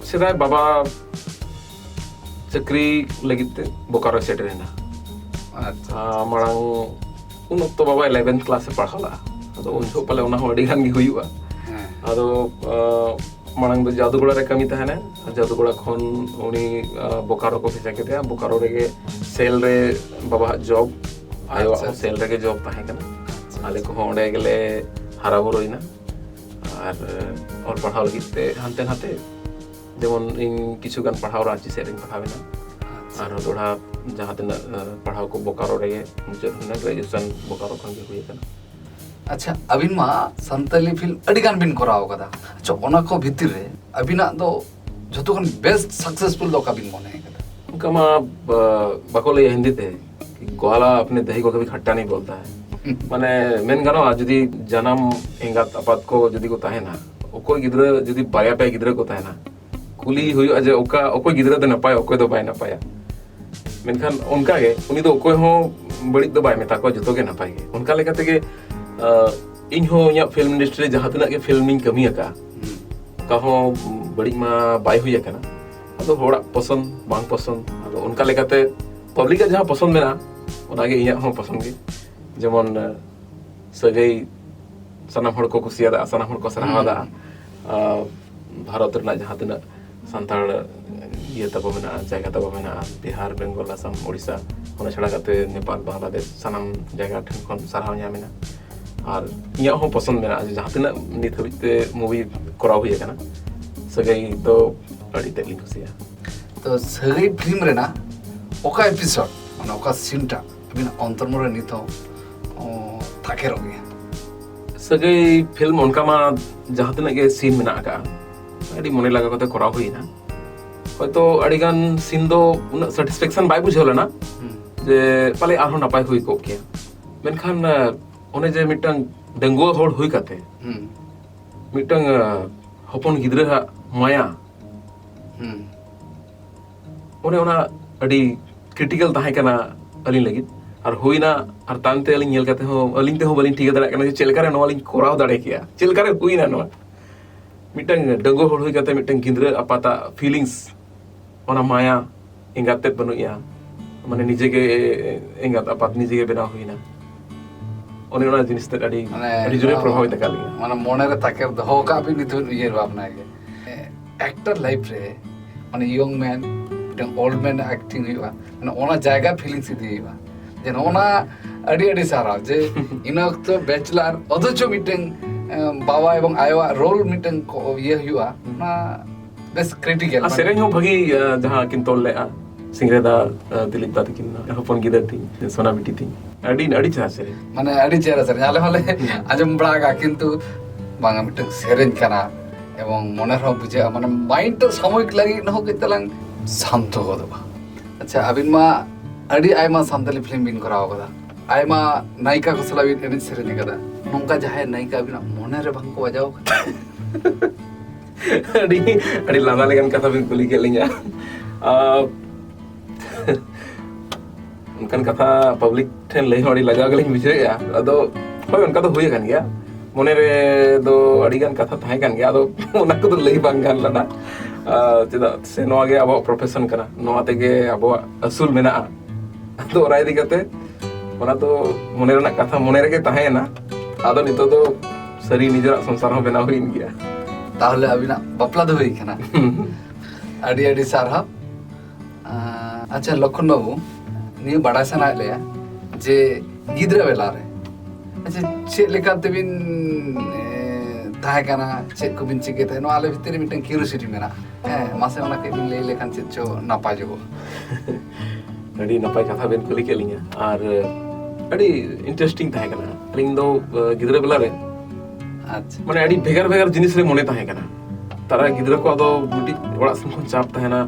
ᱥᱮᱫᱟᱭ ᱵᱟᱵᱟ ᱪᱟᱹᱠᱨᱤ ᱞᱟᱹᱜᱤᱫ ᱛᱮ ᱵᱳᱠᱟᱨᱳ ᱥᱮᱴᱮᱨ ᱮᱱᱟ᱾ ᱟᱪᱪᱷᱟ᱾ ᱟᱨ ᱢᱟᱲᱟᱝ ᱩᱱ ᱚᱠᱛᱚ ᱵᱟᱵᱟ ᱤᱞᱮᱵᱷᱮᱱᱛᱷ ᱠᱞᱟᱥ ᱮ ᱯᱟᱲᱦᱟᱣ ᱞᱟᱜᱼᱟ᱾ ᱟᱫᱚ ᱩᱱ ᱡᱚᱦᱚᱜ ᱯᱟᱞᱮ ᱚᱱᱟ ᱦᱚᱸ ᱟᱹᱰᱤ ᱜᱟᱱ ᱜᱮ ᱦᱩᱭᱩᱜᱼᱟ᱾ ᱦᱮᱸ᱾ ᱟᱫᱚ, ᱟ, ᱢᱟᱲᱟᱝ ᱫᱚ ᱡᱟᱫᱩᱜᱚᱲᱟ ᱨᱮ ᱠᱟᱹᱢᱤ ᱛᱟᱦᱮᱱᱟ᱾ ᱡᱟᱫᱩᱜᱚᱲᱟ ᱠᱷᱚᱱ ᱩᱱᱤ, ᱟ, ᱵᱳᱠᱟᱨᱳ ᱠᱚ ᱵᱷᱮᱡᱟ ᱠᱮᱫᱮᱭᱟ᱾ ᱵᱳᱠᱟᱨᱳ ᱨᱮᱜᱮ ᱥᱮᱞ ᱨᱮ ᱵᱟᱵᱟᱣᱟᱜ ᱡᱚᱵ, ᱟᱭᱳᱣᱟᱜ ᱟᱪᱪᱷᱟ, ᱦᱚᱸ ᱟᱪᱪᱷᱟ᱾ ᱥᱮᱞ ᱨᱮᱜᱮ ᱡᱚᱵ ᱛᱟᱦᱮᱸ ᱠᱟᱱᱟ᱾ ᱟᱪᱪᱷᱟ, ᱟᱞᱮ ᱟᱪᱪᱷᱟ᱾ ᱠᱚᱦᱚᱸ ᱚᱸᱰᱮ ᱜᱮᱞᱮ ᱦᱟᱨᱟ ᱵᱩᱨᱩᱭᱮᱱᱟ᱾ ᱟᱨ ᱟᱨ ᱚᱞ ᱯᱟᱲᱦᱟᱣ ᱞᱟᱹᱜᱤᱫ ᱛᱮ ᱦᱟᱱᱛᱮ ᱱᱟᱛᱮ, ᱡᱮᱢᱚᱱ ᱤᱧ ᱠᱤᱪᱷᱩ ᱜᱟᱱ ᱯᱟᱲᱦᱟᱣ ᱨᱟᱸᱪᱤ ᱥᱮᱫ ᱨᱤᱧ ᱯᱟᱲᱦᱟᱣ ᱮᱱᱟ᱾ ᱟᱨᱦᱚᱸ ᱫᱚᱲᱦᱟ ᱡᱟᱦᱟᱸ ᱛᱤᱱᱟᱹᱜ ᱯᱟᱲᱦᱟᱣ ᱠᱚ ᱵᱳᱠᱟᱨᱳ ᱨᱮᱜᱮ ᱢᱩᱪᱟᱹᱫ ᱦᱩᱭᱱᱟ, ᱜᱨᱮᱡᱩᱭᱮᱥᱚᱱ ᱵᱳᱠᱟᱨᱳ ᱠᱷᱚᱱ ᱜᱮ ᱦᱩᱭ ᱟᱠᱟᱱᱟ᱾ ᱟᱪᱪᱷᱟ, ᱟᱹᱵᱤᱱ ᱢᱟ ᱥᱟᱱᱛᱟᱞᱤ ᱯᱷᱤᱞᱢ ᱟᱹᱰᱤ ᱜᱟᱱ ᱵᱤᱱ ᱠᱚᱨᱟᱣ ᱟᱠᱟᱫᱟ᱾ ᱟᱪᱪᱷᱟ, ᱚᱱᱟ ᱠᱚ ᱵᱷᱤᱛᱤᱨ ᱨᱮ ᱟᱹᱵᱤᱱᱟᱜ ᱫᱚ ᱡᱷᱚᱛᱚ ᱠᱷᱚᱱ ᱵᱮᱥᱴ ᱥᱟᱠᱥᱮᱥᱯᱷᱩᱞ ᱫᱚ ᱚᱠᱟ ᱵᱤᱱ ᱢᱚᱱᱮ ᱟᱠᱟᱫᱟ? ᱚᱱᱠᱟ ᱢᱟ ᱵᱟ- ᱵᱟᱠᱚ ᱞᱟᱹᱭᱟ ᱦᱤᱱᱫᱤ ᱛᱮ, "ᱜᱚᱣᱟᱞᱟ ᱟᱯᱱᱮ ᱫᱟᱦᱤ ᱠᱚ ᱠᱟᱵᱷᱤ ᱠᱷᱟᱴᱴᱟ ᱱᱟᱦᱤ ᱵᱚᱞᱛᱟ ᱦᱟᱭ", ᱢᱟᱱᱮ ᱢᱮᱱ ᱜᱟᱱᱚᱜᱼᱟ, ᱡᱩᱫᱤ ᱡᱟᱱᱟᱢ ᱮᱸᱜᱟᱛ ᱟᱯᱟᱛ ᱠᱚ ᱡᱩᱫᱤ ᱠᱚ ᱛᱟᱦᱮᱱᱟ, ᱚᱠᱚᱭ ᱜᱤᱫᱽᱨᱟᱹ ᱡᱩᱫᱤ ᱵᱟᱨᱭᱟ ᱯᱮᱭᱟ ᱜᱤᱫᱽᱨᱟᱹ ᱠᱚ ᱛᱟᱦᱮᱱᱟ, ᱠᱩᱞᱤ ᱦᱩᱭᱩᱜᱼᱟ ᱡᱮ ᱚᱠᱟ ᱚᱠᱚᱭ ᱜᱤᱫᱽᱨᱟᱹ ᱫᱚ ᱱᱟᱯᱟᱭᱟ, ᱚᱠᱚᱭ ᱫᱚ ᱵᱟᱭ ᱱᱟᱯᱟᱭᱟ᱾ ᱢᱮᱱᱠᱷᱟᱱ ᱚᱱᱠᱟᱜᱮ ᱩᱱᱤ ᱫᱚ ᱚᱠᱚᱭ ᱦᱚᱸ ᱵᱟᱹᱲᱤᱡ ᱫᱚ ᱵᱟᱭ ᱢᱮᱛᱟ ᱠᱚᱣᱟ, ᱡᱚᱛᱚ ᱜᱮ ᱱᱟᱯᱟᱭ ᱜᱮ᱾ ᱚᱱᱠᱟ ᱞᱮᱠᱟ ᱛᱮᱜᱮ ᱤᱧ ᱦᱚᱸ ᱤᱧᱟᱹᱜ ᱯᱷᱤᱞᱢ ᱤᱱᱰᱟᱥᱴᱨᱤ ᱨᱮ ᱡᱟᱦᱟᱸ ᱛᱤᱱᱟᱹᱜ ᱜᱮ ᱯᱷᱤᱞᱢ ᱤᱧ ᱠᱟᱹᱢᱤ ᱟᱠᱟᱫᱼᱟ, ᱚᱠᱟ ᱦᱚᱸ ᱵᱟᱹᱲᱤᱡ ᱢᱟ ᱵᱟᱭ ᱦᱩᱭ ᱟᱠᱟᱱᱟ᱾ ᱟᱫᱚ ᱦᱚᱲᱟᱜ ᱯᱚᱥᱚᱱᱫ ᱵᱟᱝ ᱯᱚᱥᱚᱱᱫ, ᱟᱫᱚ ᱚᱱᱠᱟ ᱞᱮᱠᱟᱛᱮ ᱯᱟᱵᱽᱞᱤᱠᱟᱜ ᱡᱟᱦᱟᱸ ᱯᱚᱥᱚᱱᱫ ᱢᱮᱱᱟᱜᱼᱟ, ᱚᱱᱟᱜᱮ ᱤᱧᱟᱹᱜ ᱦᱚᱸ ᱯᱚᱥᱚᱱᱫ ᱜᱮ᱾ ᱡᱮᱢᱚᱱ ᱥᱟᱹᱜᱟᱹᱭ ᱥᱟᱱᱟᱢ ᱦᱚᱲ ᱠᱚ ᱠᱩᱥᱤᱭᱟᱫᱟ, ᱥᱟᱱᱟᱢ ᱦᱚᱲ ᱠᱚ ᱥᱟᱨᱦᱟᱣ ᱟᱫᱟ᱾ ᱵᱷᱟᱨᱚᱛ ᱨᱮᱱᱟᱜ ᱡᱟᱦᱟᱸ ᱛᱤᱱᱟᱹᱜ ᱥᱟᱱᱛᱟᱲ ᱤᱭᱟᱹ ᱛᱟᱵᱚ ᱢᱮᱱᱟᱜᱼᱟ, ᱡᱟᱭᱜᱟ ᱛᱟᱵᱚ ᱢᱮᱱᱟᱜᱼᱟ, ᱵᱤᱦᱟᱨ, ᱵᱮᱝᱜᱚᱞ, ᱟᱥᱟᱢ, ᱳᱰᱤᱥᱟ, ᱚᱱᱟ ᱪᱷᱟᱲᱟ ᱠᱟᱛᱮ ᱱᱮᱯᱟᱞ, ᱵᱟᱝᱞᱟᱫᱮᱥ, ᱥᱟᱱᱟᱢ ᱡᱟᱭᱜᱟ ᱴᱷᱮᱱ ᱠᱷᱚᱱ ᱥᱟᱨᱦᱟᱣ ᱧᱟᱢ ᱮᱱᱟ᱾ ᱟᱨ ᱤᱧᱟᱹᱜ ᱦᱚᱸ ᱯᱚᱥᱚᱱᱫ ᱢᱮᱱᱟᱜᱼᱟ ᱡᱮ ᱡᱟᱦᱟᱸ ᱛᱤᱱᱟᱹᱜ ᱱᱤᱛ ᱦᱟᱹᱵᱤᱡ ᱛᱮ ᱢᱩᱵᱷᱤ ᱠᱚᱨᱟᱣ ᱦᱩᱭ ᱟᱠᱟᱱᱟ, ᱥᱟᱹᱜᱟᱹᱭ ᱫᱚ ᱟᱹᱰᱤ ᱛᱮᱫ ᱞᱤᱧ ᱠᱩᱥᱤᱭᱟᱜᱼᱟ᱾ ᱛᱚ ᱥᱟᱹᱜᱟᱹᱭ ᱯᱷᱤᱞᱢ ᱨᱮᱱᱟᱜ ᱚᱠᱟ ᱮᱯᱤᱥᱳᱰ, ᱢᱟᱱᱮ ᱚᱠᱟ ᱥᱤᱱᱴᱟ ᱟᱹᱵᱤᱱᱟᱜ ᱚᱱᱛᱚᱨ ᱢᱚᱱ ᱨᱮ ᱱᱤᱛ ᱦᱚᱸ ᱛᱟᱠᱮᱨᱚᱜ ᱜᱮᱭᱟ? ᱥᱟᱹᱜᱟᱹᱭ ᱯᱷᱤᱞᱢ ᱚᱱᱠᱟ ᱢᱟ ᱡᱟᱦᱟᱸ ᱛᱤᱱᱟᱹᱜ ᱜᱮ ᱥᱤᱱ ᱢᱮᱱᱟᱜ ᱟᱠᱟᱫᱼᱟ, ᱟᱹᱰᱤ ᱢᱚᱱᱮ ᱞᱟᱜᱟᱣ ᱠᱟᱛᱮ ᱠᱚᱨᱟᱣ ᱦᱩᱭᱱᱟ᱾ ᱦᱚᱭᱛᱳ ᱟᱹᱰᱤ ᱜᱟᱱ ᱥᱤᱱ ᱫᱚ ᱩᱱᱟᱹᱜ ᱥᱟᱴᱤᱥᱯᱷᱮᱠᱥᱚᱱ ᱵᱟᱭ ᱵᱩᱡᱷᱟᱹᱣ ᱞᱮᱱᱟ ᱡᱮ ᱯᱟᱞᱮ ᱟᱨᱦᱚᱸ ᱱᱟᱯᱟᱭ ᱦᱩᱭ ᱠᱚᱜ ᱠᱮᱭᱟ᱾ ᱢᱮᱱᱠᱷᱟᱱ ᱚᱱᱮ ᱡᱮ ᱢᱤᱫᱴᱟᱝ ᱰᱟᱺᱜᱩᱣᱟᱹ ᱦᱚᱲ ᱦᱩᱭ ᱠᱟᱛᱮ ᱢᱤᱫᱴᱟᱝ ᱦᱚᱯᱚᱱ ᱜᱤᱫᱽᱨᱟᱹᱣᱟᱜ ᱢᱟᱭᱟ, ᱚᱱᱮ ᱚᱱᱟ ᱟᱹᱰᱤ ᱠᱨᱤᱴᱤᱠᱟᱞ ᱛᱟᱦᱮᱸ ᱠᱟᱱᱟ ᱟᱹᱞᱤᱧ ᱞᱟᱹᱜᱤᱫ᱾ ᱟᱨ ᱦᱩᱭᱱᱟ, ᱟᱨ ᱛᱟᱭᱚᱢᱛᱮ ᱟᱹᱞᱤᱧ ᱧᱮᱞ ᱠᱟᱛᱮ ᱦᱚᱸ ᱟᱹᱞᱤᱧ ᱛᱮᱦᱚᱸ ᱵᱟᱹᱞᱤᱧ ᱴᱷᱤᱠᱟᱹ ᱫᱟᱲᱮᱭᱟᱜ ᱠᱟᱱᱟ ᱡᱮ ᱪᱮᱫ ᱞᱮᱠᱟᱨᱮ ᱱᱚᱣᱟ ᱞᱤᱧ ᱠᱚᱨᱟᱣ ᱫᱟᱲᱮ ᱠᱮᱭᱟ, ᱪᱮᱫ ᱞᱮᱠᱟᱨᱮ ᱦᱩᱭᱱᱟ ᱱᱚᱣᱟ᱾ ᱢᱤᱫᱴᱟᱝ ᱰᱟᱺᱜᱩᱣᱟᱹ ᱦᱚᱲ ᱦᱩᱭ ᱠᱟᱛᱮ ᱢᱤᱫᱴᱟᱝ ᱜᱤᱫᱽᱨᱟᱹ ᱟᱯᱟᱛᱟᱜ ᱯᱷᱤᱞᱤᱝᱥ, ᱚᱱᱟ ᱢᱟᱭᱟ, ᱮᱸᱜᱟᱛ ᱛᱮᱫ ᱵᱟᱹᱱᱩᱜ ᱮᱭᱟ, ᱢᱟᱱᱮ ᱱᱤᱡᱮ ᱜᱮ ᱮᱸᱜᱟᱛ ᱟᱯᱟᱛ ᱱᱤᱡᱮ ᱜᱮ ᱵᱮᱱᱟᱣ ᱦᱩᱭᱱᱟ᱾ ᱚᱱᱮ ᱚᱱᱟ ᱡᱤᱱᱤᱥ ᱛᱮᱫ ᱟᱹᱰᱤ ᱢᱟᱱᱮ ᱟᱹᱰᱤ ᱡᱳᱨᱮ ᱱᱚᱣᱟ ᱯᱨᱚᱵᱷᱟᱵᱤᱛ ᱟᱠᱟᱫ ᱞᱤᱧᱟ᱾ ᱢᱟᱱᱮ ᱢᱚᱱᱮ ᱨᱮ ᱛᱟᱠᱮᱨ ᱫᱚᱦᱚ ᱟᱠᱟᱫ ᱵᱤᱱ ᱱᱤᱛ ᱦᱚᱸ ᱩᱭᱦᱟᱹᱨ ᱵᱷᱟᱵᱽᱱᱟ ᱜᱮ᱾ ᱮᱠᱴᱟᱨ ᱞᱟᱭᱤᱯᱷ ᱨᱮ ᱢᱟᱱᱮ ᱤᱭᱚᱝ ᱢᱮᱱ ᱢᱤᱫᱴᱟᱝ ᱳᱞᱰ ᱢᱮᱱ ᱮᱠᱴᱤᱝ ᱦᱩᱭᱩᱜᱼᱟ, ᱢᱟᱱᱮ ᱚᱱᱟ ᱡᱟᱭᱜᱟ ᱯᱷᱤᱞᱤᱝᱥ ᱤᱫᱤ ᱦᱩᱭᱩᱜᱼᱟ᱾ ᱡᱮ ᱱᱚᱜᱼᱚ ᱱᱟ ᱟᱹᱰᱤ ᱟᱹᱰᱤ ᱥᱟᱨᱦᱟᱣ ᱡᱮ ᱤᱱᱟᱹ ᱚᱠᱛᱚ ᱵᱮᱪᱞᱟᱨ ᱚᱛᱷᱚᱪᱚ ᱢᱤᱫᱴᱟᱝ ᱮ, ᱵᱟᱵᱟ ᱮᱵᱚᱝ ᱟᱭᱳᱣᱟᱜ ᱨᱳᱞ ᱢᱤᱫᱴᱟᱝ ᱠᱚ ᱤᱭᱟᱹ ᱦᱩᱭᱩᱜᱼᱟ, ᱚᱱᱟ ᱵᱮᱥ ᱠᱨᱤᱴᱤᱠᱟᱞ᱾ ᱟᱨ ᱥᱮᱨᱮᱧ ᱦᱚᱸ ᱵᱷᱟᱹᱜᱤ, ᱟᱸ, ᱡᱟᱦᱟᱸ ᱠᱤᱱ ᱛᱚᱞ ᱞᱮᱫᱼᱟ, ᱥᱤᱝᱨᱟᱹᱫᱟ, ᱟᱸ, ᱫᱤᱞᱤᱯ ᱫᱟ ᱛᱟᱹᱠᱤᱱ, ᱦᱚᱯᱚᱱ ᱜᱤᱫᱟᱹᱨ ᱛᱤᱧ, ᱥᱳᱱᱟ ᱵᱤᱴᱤ ᱛᱤᱧ, ᱟᱹᱰᱤ, ᱟᱹᱰᱤ ᱪᱮᱦᱨᱟ ᱥᱮᱨᱮᱧ᱾ ᱢᱟᱱᱮ ᱟᱹᱰᱤ ᱪᱮᱦᱨᱟ ᱥᱮᱨᱮᱧ, ᱟᱞᱮ ᱦᱚᱸᱞᱮ ᱦᱩᱸ᱾ ᱟᱸᱡᱚᱢ ᱵᱟᱲᱟ ᱟᱠᱟᱫᱼᱟ, ᱠᱤᱱᱛᱩ ᱵᱟᱝᱟ, ᱢᱤᱫᱴᱟᱝ ᱥᱮᱨᱮᱧ ᱠᱟᱱᱟ ᱮᱵᱚᱝ ᱢᱚᱱᱮ ᱨᱮᱦᱚᱸ ᱵᱩᱡᱷᱟᱹᱜᱼᱟ, ᱢᱟᱱᱮ ᱢᱟᱭᱤᱱᱰ ᱛᱮ ᱥᱟᱢᱚᱭᱤᱠ ᱞᱟᱹᱜᱤᱫ ᱦᱚᱸ ᱠᱟᱹᱡ ᱛᱟᱞᱟᱝ ᱥᱟᱱᱛᱚ ᱜᱚᱫᱚᱜᱼᱟ᱾ ᱟᱪᱪᱷᱟ, ᱟᱹᱵᱤᱱ ᱢᱟ ᱟᱹᱰᱤ ᱟᱭᱢᱟ ᱥᱟᱱᱛᱟᱲᱤ ᱯᱷᱤᱞᱢ ᱵᱤᱱ ᱠᱚᱨᱟᱣ ᱠᱟᱫᱟ, ᱟᱭᱢᱟ ᱱᱟᱭᱤᱠᱟ ᱠᱚ ᱥᱟᱞᱟᱜ ᱵᱤᱱ ᱮᱱᱮᱡ ᱥᱮᱨᱮᱧ ᱟᱠᱟᱫᱟ, ᱱᱚᱝᱠᱟ ᱡᱟᱦᱟᱸᱭ ᱱᱟᱭᱤᱠᱟ ᱟᱹᱵᱤᱱᱟᱜ ᱢᱚᱱᱮ ᱨᱮ ᱵᱟᱝ ᱠᱚ ᱵᱟᱡᱟᱣ ᱟᱠᱟᱫᱟ? ᱟᱹᱰᱤ, ᱟᱹᱰᱤ ᱞᱟᱸᱫᱟ ᱞᱮᱠᱟᱱ ᱠᱟᱛᱷᱟ ᱵᱤᱱ ᱠᱩᱞᱤ ᱠᱮᱫ ᱞᱤᱧᱟ᱾ ᱟᱨ ᱚᱱᱠᱟᱱ ᱠᱟᱛᱷᱟ ᱯᱟᱵᱽᱞᱤᱠ ᱴᱷᱮᱱ ᱞᱟᱹᱭ ᱦᱚᱸ ᱟᱹᱰᱤ ᱞᱟᱡᱟᱣ ᱜᱮᱞᱤᱧ ᱵᱩᱡᱷᱟᱹᱣᱮᱫᱼᱟ᱾ ᱟᱫᱚ ᱦᱳᱭ, ᱚᱱᱠᱟ ᱫᱚ ᱦᱩᱭ ᱟᱠᱟᱱ ᱜᱮᱭᱟ, ᱢᱚᱱᱮ ᱨᱮ ᱫᱚ ᱟᱹᱰᱤ ᱜᱟᱱ ᱠᱟᱛᱷᱟ ᱛᱟᱦᱮᱸ ᱠᱟᱱ ᱜᱮᱭᱟ, ᱟᱫᱚ ᱚᱱᱟ ᱠᱚᱫᱚ ᱞᱟᱹᱭ ᱵᱟᱝ ᱜᱟᱱ ᱞᱮᱱᱟ᱾ ᱟᱨ ᱪᱮᱫᱟᱜ ᱥᱮ ᱱᱚᱣᱟ ᱜᱮ ᱟᱵᱚᱣᱟᱜ ᱯᱨᱚᱯᱷᱮᱥᱚᱱ ᱠᱟᱱᱟ, ᱱᱚᱣᱟ ᱛᱮᱜᱮ ᱟᱵᱚᱣᱟᱜ ᱟᱹᱥᱩᱞ ᱢᱮᱱᱟᱜᱼᱟ᱾ ᱟᱫᱚ ᱚᱱᱟ ᱤᱫᱤ ᱠᱟᱛᱮ ᱚᱱᱟ ᱫᱚ ᱢᱚᱱᱮ ᱨᱮᱱᱟᱜ ᱠᱟᱛᱷᱟ ᱢᱚᱱᱮ ᱨᱮᱜᱮ ᱛᱟᱦᱮᱸᱭᱮᱱᱟ᱾ ᱟᱫᱚ ᱱᱤᱛᱚᱜ ᱫᱚ ᱥᱟᱹᱨᱤ ᱱᱤᱡᱮᱨᱟᱜ ᱥᱚᱝᱥᱟᱨ ᱦᱚᱸ ᱵᱮᱱᱟᱣ ᱦᱩᱭᱮᱱ ᱜᱮᱭᱟ᱾ ᱛᱟᱦᱚᱞᱮ ᱟᱹᱵᱤᱱᱟᱜ ᱵᱟᱯᱞᱟ ᱫᱚ ᱦᱩᱭ ᱠᱟᱱᱟ? ᱟᱹᱰᱤ ᱟᱹᱰᱤ ᱥᱟᱨᱦᱟᱣ᱾ ᱟᱸ, ᱟᱪᱪᱷᱟ ᱞᱚᱠᱠᱷᱚᱱ ᱵᱟᱹᱵᱩ, ᱱᱤᱭᱟᱹ ᱵᱟᱲᱟᱭ ᱥᱟᱱᱟᱭᱮᱫ ᱞᱮᱭᱟ ᱡᱮ ᱜᱤᱫᱽᱨᱟᱹ ᱵᱮᱞᱟ ᱨᱮ, ᱟᱪᱪᱷᱟ, ᱪᱮᱫ ᱞᱮᱠᱟ ᱛᱮᱵᱤᱱ, ᱮ, ᱛᱟᱦᱮᱸ ᱠᱟᱱᱟ, ᱪᱮᱫ ᱠᱚᱵᱤᱱ ᱪᱤᱠᱟᱹᱭ ᱛᱟᱦᱮᱸᱫ, ᱱᱚᱣᱟ ᱟᱞᱮ ᱵᱷᱤᱛᱤᱨ ᱨᱮ ᱢᱤᱫᱴᱟᱝ ᱠᱤᱭᱩᱨᱤᱭᱳᱥᱤᱴᱤ ᱢᱮᱱᱟᱜᱼᱟ᱾ ᱦᱮᱸ, ᱢᱟᱥᱮ ᱚᱱᱟ ᱠᱟᱹᱡ ᱵᱤᱱ ᱞᱟᱹᱭ ᱞᱮᱠᱷᱟᱱ ᱪᱮᱫ ᱪᱚ ᱱᱟᱯᱟᱭ ᱡᱚᱜᱚᱜᱼᱟ᱾ ᱟᱹᱰᱤ ᱱᱟᱯᱟᱭ ᱠᱟᱛᱷᱟ ᱵᱮᱱ ᱠᱩᱞᱤ ᱠᱮᱫ ᱞᱤᱧᱟ, ᱟᱨ ᱟᱹᱰᱤ ᱤᱱᱴᱟᱨᱮᱥᱴᱤᱝ ᱛᱟᱦᱮᱸ ᱠᱟᱱᱟ᱾ ᱟᱹᱞᱤᱧ ᱫᱚ, ᱮ, ᱜᱤᱫᱽᱨᱟᱹ ᱵᱮᱞᱟ ᱨᱮ, ᱟᱪᱪᱷᱟ᱾ ᱢᱟᱱᱮ ᱟᱹᱰᱤ ᱵᱷᱮᱜᱟᱨ ᱵᱷᱮᱜᱟᱨ ᱡᱤᱱᱤᱥ ᱨᱮ ᱢᱚᱱᱮ ᱛᱟᱦᱮᱸ ᱠᱟᱱᱟ᱾ ᱛᱟᱨᱟ ᱜᱤᱫᱽᱨᱟᱹ ᱠᱚᱣᱟᱜ ᱫᱚ ᱢᱤᱫᱴᱤᱡ ᱚᱲᱟᱜ ᱥᱮᱱ ᱠᱷᱚᱱ ᱪᱟᱯ ᱛᱟᱦᱮᱱᱟ,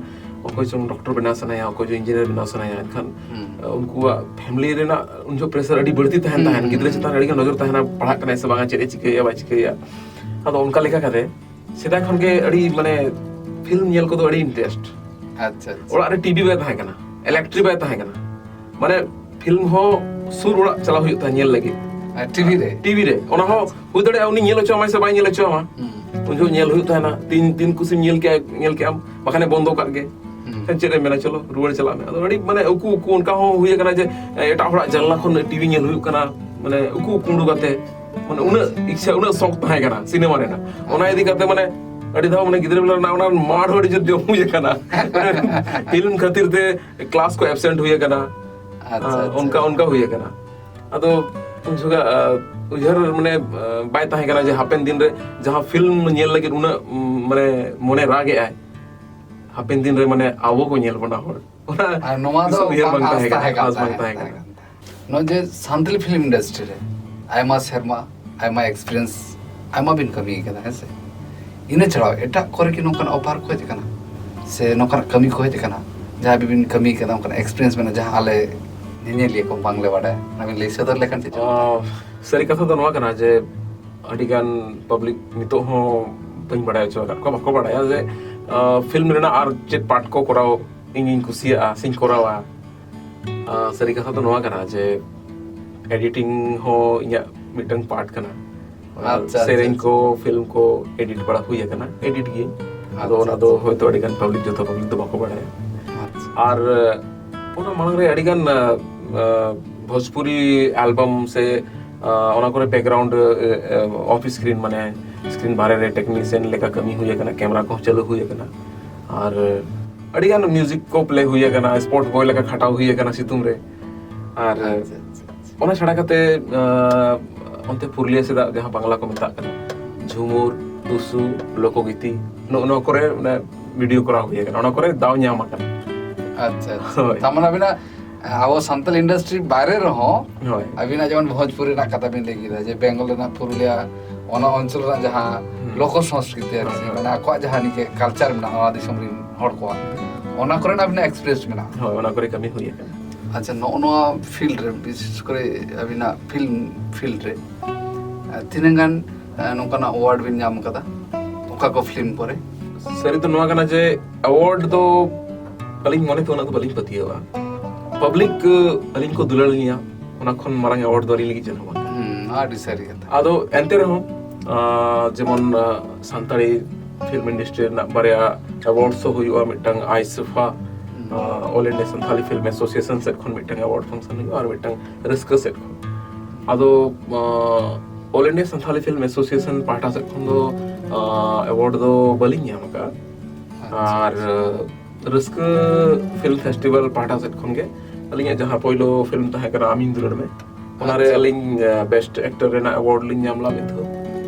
ᱚᱠᱚᱭ ᱪᱚᱝ ᱰᱚᱠᱴᱚᱨ ᱵᱮᱱᱟᱣ ᱥᱟᱱᱟᱭᱟ, ᱚᱠᱚᱭ ᱪᱚᱝ ᱤᱧᱡᱤᱱᱤᱭᱟᱨ ᱵᱮᱱᱟᱣ ᱥᱟᱱᱟᱭᱟ, ᱮᱱᱠᱷᱟᱱ, ᱦᱩᱸ᱾ ᱮ, ᱩᱱᱠᱩᱣᱟᱜ ᱯᱷᱮᱢᱤᱞᱤ ᱨᱮᱱᱟᱜ ᱩᱱ ᱡᱚᱦᱚᱜ ᱯᱨᱮᱥᱟᱨ ᱟᱹᱰᱤ ᱵᱟᱹᱲᱛᱤ ᱛᱟᱦᱮᱱ ᱦᱩᱸ, ᱛᱟᱦᱮᱸᱫ᱾ ᱦᱩᱸ, ᱜᱤᱫᱽᱨᱟᱹ ᱦᱩᱸ᱾ ᱪᱮᱛᱟᱱ ᱨᱮ ᱟᱹᱰᱤ ᱜᱟᱱ ᱱᱚᱡᱚᱨ ᱛᱟᱦᱮᱱᱟ, ᱯᱟᱲᱦᱟᱜ ᱠᱟᱱᱟᱭ ᱥᱮ ᱵᱟᱝᱟ, ᱪᱮᱫ ᱮ ᱪᱤᱠᱟᱹᱭᱮᱫᱼᱟ, ᱵᱟᱭ ᱪᱤᱠᱟᱹᱭᱮᱫᱼᱟ᱾ ᱟᱫᱚ ᱚᱱᱠᱟ ᱞᱮᱠᱟ ᱠᱟᱛᱮ ᱥᱮᱫᱟᱭ ᱠᱷᱚᱱ ᱜᱮ ᱟᱹᱰᱤ ᱢᱟᱱᱮ ᱯᱷᱤᱞᱢ ᱧᱮᱞ ᱠᱚᱫᱚ ᱟᱹᱰᱤ ᱤᱱᱴᱟᱨᱮᱥᱴ᱾ ᱟᱪᱪᱷᱟ, ᱟᱪᱪᱷᱟ᱾ ᱚᱲᱟᱜ ᱨᱮ ᱴᱤᱵᱷᱤ ᱵᱟᱭ ᱛᱟᱦᱮᱸ ᱠᱟᱱᱟ, ᱤᱞᱮᱠᱴᱨᱤᱠ ᱵᱟᱭ ᱛᱟᱦᱮᱸ ᱠᱟᱱᱟ, ᱢᱟᱱᱮ ᱯᱷᱤᱞᱢ ᱦᱚᱸ ᱥᱩᱨ ᱚᱲᱟᱜ ᱪᱟᱞᱟᱣ ᱦᱩᱭᱩᱜ ᱛᱟᱦᱮᱸᱫ ᱧᱮᱞ ᱞᱟᱹᱜᱤᱫ᱾ ᱟᱨ ᱴᱤᱵᱷᱤ ᱨᱮ? ᱴᱤᱵᱷᱤ ᱨᱮ᱾ ᱚᱱᱟ ᱦᱚᱸ ᱦᱩᱭ ᱫᱟᱲᱮᱭᱟᱜᱼᱟ ᱩᱱᱤ ᱧᱮᱞ ᱦᱚᱪᱚ ᱟᱢᱟᱭ ᱥᱮ ᱵᱟᱭ ᱧᱮᱞ ᱦᱚᱪᱚ ᱟᱢᱟ᱾ ᱦᱩᱸ᱾ ᱩᱱ ᱡᱚᱠᱷᱚᱱ ᱧᱮᱞ ᱦᱩᱭᱩᱜ ᱛᱟᱦᱮᱱᱟ, ᱛᱤᱱ, ᱛᱤᱱ ᱠᱩᱥᱤᱢ ᱧᱮᱞ ᱠᱮᱜᱼᱟ, ᱧᱮᱞ ᱠᱮᱜᱼᱟᱢ, ᱵᱟᱠᱷᱟᱱᱮ ᱵᱚᱱᱫᱚ ᱠᱟᱜ ᱜᱮ᱾ ᱦᱩᱸ᱾ ᱮᱱᱠᱷᱟᱱ ᱪᱮᱫ ᱮᱢ ᱢᱮᱱᱟ, ᱪᱚᱞᱚ ᱨᱩᱣᱟᱹᱲ ᱪᱟᱞᱟᱜ ᱢᱮ᱾ ᱟᱫᱚ ᱟᱹᱰᱤ ᱢᱟᱱᱮ ᱩᱠᱩ ᱩᱠᱩ ᱚᱱᱠᱟ ᱦᱚᱸ ᱦᱩᱭ ᱟᱠᱟᱱᱟ ᱡᱮ, ᱮ, ᱮᱴᱟᱜ ᱦᱚᱲᱟᱜ ᱡᱟᱱᱞᱟ ᱠᱷᱚᱱ ᱴᱤᱵᱷᱤ ᱧᱮᱞ ᱦᱩᱭᱩᱜ ᱠᱟᱱᱟ, ᱢᱟᱱᱮ ᱩᱠᱩ ᱩᱠᱩ ᱩᱰᱩᱠ ᱠᱟᱛᱮ, ᱢᱟᱱᱮ ᱩᱱᱟᱹᱜ ᱤᱪᱪᱷᱟ, ᱩᱱᱟᱹᱜ ᱥᱚᱠ ᱛᱟᱦᱮᱸ ᱠᱟᱱᱟ ᱥᱤᱱᱮᱢᱟ ᱨᱮᱱᱟᱜ᱾ ᱚᱱᱟ ᱤᱫᱤ ᱠᱟᱛᱮ ᱢᱟᱱᱮ ᱟᱹᱰᱤ ᱫᱷᱟᱣ ᱢᱟᱱᱮ ᱜᱤᱫᱽᱨᱟᱹ ᱵᱮᱞᱟ ᱨᱮᱱᱟᱜ ᱚᱱᱟ ᱢᱟᱲ ᱦᱚᱸ ᱟᱹᱰᱤ ᱡᱳᱨ ᱡᱚᱢ ᱦᱩᱭ ᱟᱠᱟᱱᱟ᱾ ᱯᱷᱤᱞᱢ ᱠᱷᱟᱹᱛᱤᱨ ᱛᱮ ᱠᱞᱟᱥ ᱠᱚ ᱮᱵᱥᱮᱱᱴ ᱦᱩᱭ ᱟᱠᱟᱱᱟ᱾ ᱟᱪᱪᱷᱟ, ᱟᱨ ᱟᱪᱪᱷᱟ᱾ ᱚᱱᱠᱟ, ᱚᱱᱠᱟ ᱦᱩᱭ ᱟᱠᱟᱱᱟ᱾ ᱟᱫᱚ ᱩᱱ ᱡᱚᱠᱷᱚᱱ ᱩᱭᱦᱟᱹᱨ ᱢᱟᱱᱮ ᱵᱟᱭ ᱛᱟᱦᱮᱸ ᱠᱟᱱᱟ ᱡᱮ ᱦᱟᱯᱮᱱ ᱫᱤᱱ ᱨᱮ ᱡᱟᱦᱟᱸ ᱯᱷᱤᱞᱢ ᱧᱮᱞ ᱞᱟᱹᱜᱤᱫ ᱩᱱᱟᱹᱜ ᱢᱟᱱᱮ ᱢᱚᱱᱮ ᱨᱟᱜ ᱮᱜᱼᱟᱭ, ᱦᱟᱯᱮᱱ ᱫᱤᱱ ᱨᱮ ᱢᱟᱱᱮ ᱟᱵᱚ ᱠᱚ ᱧᱮᱞ ᱵᱚᱱᱟ ᱦᱚᱲ᱾ ᱚᱱᱟ ᱟᱨ ᱱᱚᱣᱟ ᱫᱚ ᱩᱭᱦᱟᱹᱨ ᱵᱟᱝ ᱵᱟᱝ ᱛᱟᱦᱮᱸ ᱠᱟᱱᱟ, ᱟᱥ ᱛᱟᱦᱮᱸ ᱠᱟᱱ ᱟᱥ ᱵᱟᱝ ᱛᱟᱦᱮᱸ ᱛᱟᱦᱮᱸ ᱠᱟᱱᱟ᱾ ᱠᱟᱱᱟ᱾ ᱱᱚᱜᱼᱚᱭ ᱡᱮ ᱥᱟᱱᱛᱟᱲᱤ ᱯᱷᱤᱞᱢ ᱤᱱᱰᱟᱥᱴᱨᱤ ᱨᱮ ᱟᱭᱢᱟ ᱥᱮᱨᱢᱟ, ᱟᱭᱢᱟ ᱮᱠᱥᱯᱤᱨᱤᱭᱮᱱᱥ, ᱟᱭᱢᱟ ᱵᱤᱱ ᱠᱟᱹᱢᱤ ᱠᱟᱫᱟ, ᱦᱮᱸ ᱥᱮ? ᱤᱱᱟᱹ ᱪᱷᱟᱲᱟ ᱮᱴᱟᱜ ᱠᱚᱨᱮ ᱠᱤ ᱱᱚᱝᱠᱟᱱ ᱚᱯᱷᱟᱨ ᱠᱚ ᱦᱮᱡ ᱟᱠᱟᱱᱟ ᱥᱮ ᱱᱚᱝᱠᱟᱱᱟᱜ ᱠᱟᱹᱢᱤ ᱠᱚ ᱦᱮᱡ ᱟᱠᱟᱱᱟ, ᱡᱟᱦᱟᱸ ᱟᱹᱵᱤᱱ ᱵᱤᱱ ᱠᱟᱹᱢᱤ ᱠᱟᱫᱟ, ᱚᱱᱠᱟᱱᱟᱜ ᱮᱠᱥᱯᱤᱨᱤᱭᱮᱱᱥ ᱢᱮᱱᱟᱜᱼᱟ, ᱡᱟᱦᱟᱸ ᱟᱞᱮ ᱧᱮᱧᱮᱞᱤᱭᱟᱹ ᱠᱚ ᱵᱟᱝᱞᱮ ᱵᱟᱰᱟᱭᱟ, ᱚᱱᱟ ᱵᱤᱱ ᱞᱟᱹᱭ ᱥᱚᱫᱚᱨ ᱞᱮᱠᱷᱟᱱ ᱪᱮᱫ ᱪᱚᱝ? ᱟᱸ, ᱥᱟᱹᱨᱤ ᱠᱟᱛᱷᱟ ᱫᱚ ᱱᱚᱣᱟ ᱠᱟᱱᱟ ᱡᱮ ᱟᱹᱰᱤᱜᱟᱱ ᱯᱟᱵᱽᱞᱤᱠ ᱱᱤᱛᱚᱜ ᱦᱚᱸ ᱵᱟᱹᱧ ᱵᱟᱲᱟᱭ ᱦᱚᱪᱚ ᱟᱠᱟᱫ ᱠᱚᱣᱟ, ᱵᱟᱠᱚ ᱵᱟᱲᱟᱭᱟ ᱡᱮ, ᱟᱸ, ᱯᱷᱤᱞᱢ ᱨᱮᱱᱟᱜ ᱟᱨ ᱪᱮᱫ ᱯᱟᱨᱴ ᱠᱚ ᱠᱚᱨᱟᱣ ᱤᱧᱤᱧ ᱠᱩᱥᱤᱭᱟᱜᱼᱟ ᱥᱮᱧ ᱠᱚᱨᱟᱣᱟ᱾ ᱟᱸ, ᱥᱟᱹᱨᱤ ᱠᱟᱛᱷᱟ ᱫᱚ ᱱᱚᱣᱟ ᱠᱟᱱᱟ ᱡᱮ ᱮᱰᱤᱴᱤᱝ ᱦᱚᱸ ᱤᱧᱟᱹᱜ ᱢᱤᱫᱴᱟᱝ ᱯᱟᱨᱴ ᱠᱟᱱᱟ᱾ ᱚᱱᱟ ᱟᱪᱪᱷᱟ, ᱟᱪᱪᱷᱟ, ᱥᱮᱨᱮᱧ ᱟᱪᱪᱷᱟ᱾ ᱠᱚ, ᱯᱷᱤᱞᱢ ᱠᱚ ᱮᱰᱤᱴ ᱵᱟᱲᱟ ᱦᱩᱭ ᱟᱠᱟᱱᱟ, ᱮᱰᱤᱴ ᱜᱤᱭᱟᱹᱧ᱾ ᱟᱫᱚ ᱟᱪᱪᱷᱟ, ᱚᱱᱟ ᱫᱚ ᱟᱪᱪᱷᱟ᱾ ᱦᱚᱭᱛᱳ ᱟᱹᱰᱤᱜᱟᱱ ᱯᱟᱵᱽᱞᱤᱠ, ᱡᱚᱛᱚ ᱯᱟᱵᱽᱞᱤᱠ ᱫᱚ ᱵᱟᱠᱚ ᱵᱟᱲᱟᱭᱟ᱾ ᱟᱪᱪᱷᱟ᱾ ᱟᱨ, ᱟᱸ, ᱚᱱᱟ ᱢᱟᱲᱟᱝ ᱨᱮ ᱟᱹᱰᱤᱜᱟᱱ, ᱟᱸ, ᱟᱸ, ᱵᱷᱳᱡᱽᱯᱩᱨᱤ ᱟᱞᱵᱟᱢ ᱥᱮ, ᱟᱸ, ᱚᱱᱟ ᱠᱚᱨᱮ background, A, A, of screen, ᱢᱟᱱᱮ ᱥᱠᱨᱤᱱ ᱵᱟᱦᱨᱮ ᱨᱮ ᱴᱮᱠᱱᱤᱥᱤᱭᱟᱱ ᱞᱮᱠᱟ ᱠᱟᱹᱢᱤ ᱦᱩᱭ ᱟᱠᱟᱱᱟ, ᱠᱮᱢᱮᱨᱟ ᱠᱚᱦᱚᱸ ᱪᱟᱹᱞᱩ ᱦᱩᱭ ᱟᱠᱟᱱᱟ᱾ ᱟᱨ ᱟᱹᱰᱤᱜᱟᱱ ᱢᱤᱣᱡᱤᱠ ᱠᱚ ᱯᱞᱮ ᱦᱩᱭ ᱟᱠᱟᱱᱟ, ᱥᱯᱚᱴ ᱵᱚᱭ ᱞᱮᱠᱟ ᱠᱷᱟᱴᱟᱣ ᱦᱩᱭ ᱟᱠᱟᱱᱟ ᱥᱤᱛᱩᱝ ᱨᱮ᱾ ᱟᱨ ᱟᱪᱪᱷᱟ, ᱟᱪᱪᱷᱟ, ᱟᱪᱪᱷᱟ᱾ ᱚᱱᱟ ᱪᱷᱟᱲᱟ ᱠᱟᱛᱮ, ᱟᱸ, ᱚᱱᱛᱮ ᱯᱩᱨᱩᱞᱤᱭᱟᱹ ᱥᱮᱫᱟᱜ ᱡᱟᱦᱟᱸ ᱵᱟᱝᱞᱟ ᱠᱚ ᱢᱮᱛᱟᱜ ᱠᱟᱱᱟ, ᱡᱷᱩᱢᱩᱨ, ᱴᱩᱥᱩ, ᱞᱳᱠᱚᱜᱤᱛᱤ, ᱱᱚᱜᱼᱚ ᱱᱚᱣᱟ ᱠᱚᱨᱮ ᱚᱱᱮ ᱵᱷᱤᱰᱤᱭᱳ ᱠᱚᱨᱟᱣ ᱦᱩᱭ ᱟᱠᱟᱱᱟ, ᱚᱱᱟ ᱠᱚᱨᱮ ᱫᱟᱣ ᱧᱟᱢ ᱟᱠᱟᱱᱟ᱾ ᱟᱪᱪᱷᱟ, ᱟᱪᱪᱷᱟ᱾ ᱦᱳᱭ᱾ ᱛᱟᱨ ᱢᱟᱱᱮ ᱟᱹᱵᱤᱱᱟᱜ, ᱟᱵᱚ ᱥᱟᱱᱛᱟᱲ ᱤᱱᱰᱟᱥᱴᱨᱤ ᱵᱟᱭᱨᱮ ᱨᱮᱦᱚᱸ ᱦᱳᱭ᱾ ᱟᱹᱵᱤᱱᱟᱜ ᱡᱮᱢᱚᱱ ᱵᱷᱳᱡᱽᱯᱩᱨᱤ ᱨᱮᱱᱟᱜ ᱠᱟᱛᱷᱟ ᱵᱤᱱ ᱞᱟᱹᱭ ᱠᱮᱫᱟ, ᱡᱮ ᱵᱮᱝᱜᱚᱞ ᱨᱮᱱᱟᱜ ᱯᱩᱨᱩᱞᱤᱭᱟ, ᱚᱱᱟ ᱚᱧᱪᱚᱞ ᱨᱮᱱᱟᱜ ᱡᱟᱦᱟᱸ ᱦᱩᱸ᱾ ᱞᱳᱠᱚ ᱥᱚᱝᱥᱠᱨᱤᱛᱤ ᱟᱨᱠᱤ, ᱦᱳᱭ, ᱦᱳᱭ᱾ ᱢᱟᱱᱮ ᱟᱠᱚᱣᱟᱜ ᱡᱟᱦᱟᱸ ᱱᱤᱡᱮ ᱠᱟᱞᱪᱟᱨ ᱢᱮᱱᱟᱜᱼᱟ, ᱱᱚᱣᱟ ᱫᱤᱥᱚᱢ ᱨᱮᱱ ᱦᱚᱲ ᱠᱚᱣᱟᱜ, ᱚᱱᱟ ᱠᱚᱨᱮᱱᱟᱜ ᱟᱹᱵᱤᱱᱟᱜ ᱮᱠᱥᱯᱨᱤᱭᱮᱱᱥ ᱢᱮᱱᱟᱜᱼᱟ᱾ ᱦᱳᱭ, ᱚᱱᱟ ᱠᱚᱨᱮ ᱠᱟᱹᱢᱤ ᱦᱩᱭ ᱟᱠᱟᱱᱟ᱾ ᱟᱪᱪᱷᱟ, ᱱᱚᱜᱼᱚ ᱱᱚᱣᱟ ᱯᱷᱤᱞᱰ ᱨᱮ, ᱵᱤᱥᱮᱥ ᱠᱚᱨᱮ ᱟᱹᱵᱤᱱᱟᱜ ᱯᱷᱤᱞᱢ ᱯᱷᱤᱞᱰ ᱨᱮ, ᱟᱨ ᱛᱤᱱᱟᱹᱜ ᱜᱟᱱ, ᱮ, ᱱᱚᱝᱠᱟᱱᱟᱜ ᱮᱣᱟᱨᱰ ᱵᱤᱱ ᱧᱟᱢ ᱟᱠᱟᱫᱟ? ᱚᱠᱟ ᱠᱚ ᱯᱷᱤᱞᱢ ᱠᱚᱨᱮ? ᱥᱟᱹᱨᱤ ᱫᱚ ᱱᱚᱣᱟ ᱠᱟᱱᱟ ᱡᱮ ᱮᱣᱟᱨᱰ ᱫᱚ ᱟᱹᱞᱤᱧ ᱢᱚᱱᱮ ᱛᱮ ᱩᱱᱟᱹᱜ ᱫᱚ ᱵᱟᱹᱞᱤᱧ ᱯᱟᱹᱛᱭᱟᱹᱣᱟᱜᱼᱟ᱾ ᱯᱟᱵᱽᱞᱤᱠ, ᱮ, ᱟᱹᱞᱤᱧ ᱠᱚ ᱫᱩᱞᱟᱹᱲ ᱞᱤᱧᱟ, ᱚᱱᱟ ᱠᱷᱚᱱ ᱢᱟᱨᱟᱝ ᱮᱣᱟᱨᱰ ᱫᱚ ᱟᱹᱞᱤᱧ ᱞᱟᱹᱜᱤᱫ ᱪᱮᱫ ᱦᱚᱸ ᱵᱟᱝ ᱠᱟᱱᱟ᱾ ᱦᱩᱸ, ᱟᱹᱰᱤ ᱥᱟᱹᱨᱤ ᱠᱟᱛᱷᱟ᱾ ᱟᱫᱚ ᱮᱱᱛᱮ ᱨᱮᱦᱚᱸ, ᱟ, ᱡᱮᱢᱚᱱ, ᱟ, ᱥᱟᱱᱛᱟᱲᱤ ᱯᱷᱤᱞᱢ ᱤᱱᱰᱟᱥᱴᱨᱤ ᱨᱮᱱᱟᱜ ᱵᱟᱨᱭᱟ ᱮᱣᱟᱨᱰ ᱥᱳ ᱦᱩᱭᱩᱜᱼᱟ, ᱢᱤᱫᱴᱟᱝ ᱟᱭᱥᱟᱯᱷᱟ, ᱦᱩᱸ᱾ ᱟ, all India Santali film association ᱥᱮᱫ ᱠᱷᱚᱱ ᱢᱤᱫᱴᱟᱝ ᱮᱣᱟᱨᱰ ᱯᱷᱟᱝᱥᱚᱱ ᱦᱩᱭᱩᱜᱼᱟ, ᱟᱨ ᱢᱤᱫᱴᱟᱝ ᱨᱟᱹᱥᱠᱟᱹ ᱥᱮᱫ ᱠᱷᱚᱱ᱾ ᱟᱫᱚ, ᱟ, all India Santali film association ᱯᱟᱦᱴᱟ ᱥᱮᱫ ᱠᱷᱚᱱ ᱫᱚ, ᱟ, ᱮᱣᱟᱨᱰ ᱫᱚ ᱵᱟᱹᱞᱤᱧ ᱧᱟᱢ ᱟᱠᱟᱫᱼᱟ᱾ ᱟᱪᱪᱷᱟ, ᱟᱨ, ᱟᱪᱪᱷᱟ᱾ ᱟ, ᱨᱟᱹᱥᱠᱟᱹ ᱯᱷᱤᱞᱢ ᱯᱷᱮᱥᱴᱤᱵᱷᱟᱞ ᱯᱟᱦᱴᱟ ᱥᱮᱫ ᱠᱷᱚᱱ ᱜᱮ ᱟᱹᱞᱤᱧᱟᱜ ᱡᱟᱦᱟᱸ ᱯᱳᱭᱞᱳ ᱯᱷᱤᱞᱢ ᱛᱟᱦᱮᱸ ᱠᱟᱱᱟ ᱟᱢᱤᱧ ᱫᱩᱞᱟᱹᱲ ᱢᱮ, ᱚᱱᱟᱨᱮ ᱟᱪᱪᱷᱟ᱾ ᱟᱹᱞᱤᱧ ᱵᱮᱥᱴ ᱮᱠᱴᱚᱨ ᱨᱮᱱᱟᱜ ᱮᱣᱟᱨᱰ ᱞᱤᱧ ᱧᱟᱢ ᱞᱮᱫᱟ ᱢᱤᱫ ᱫᱷᱟᱣ᱾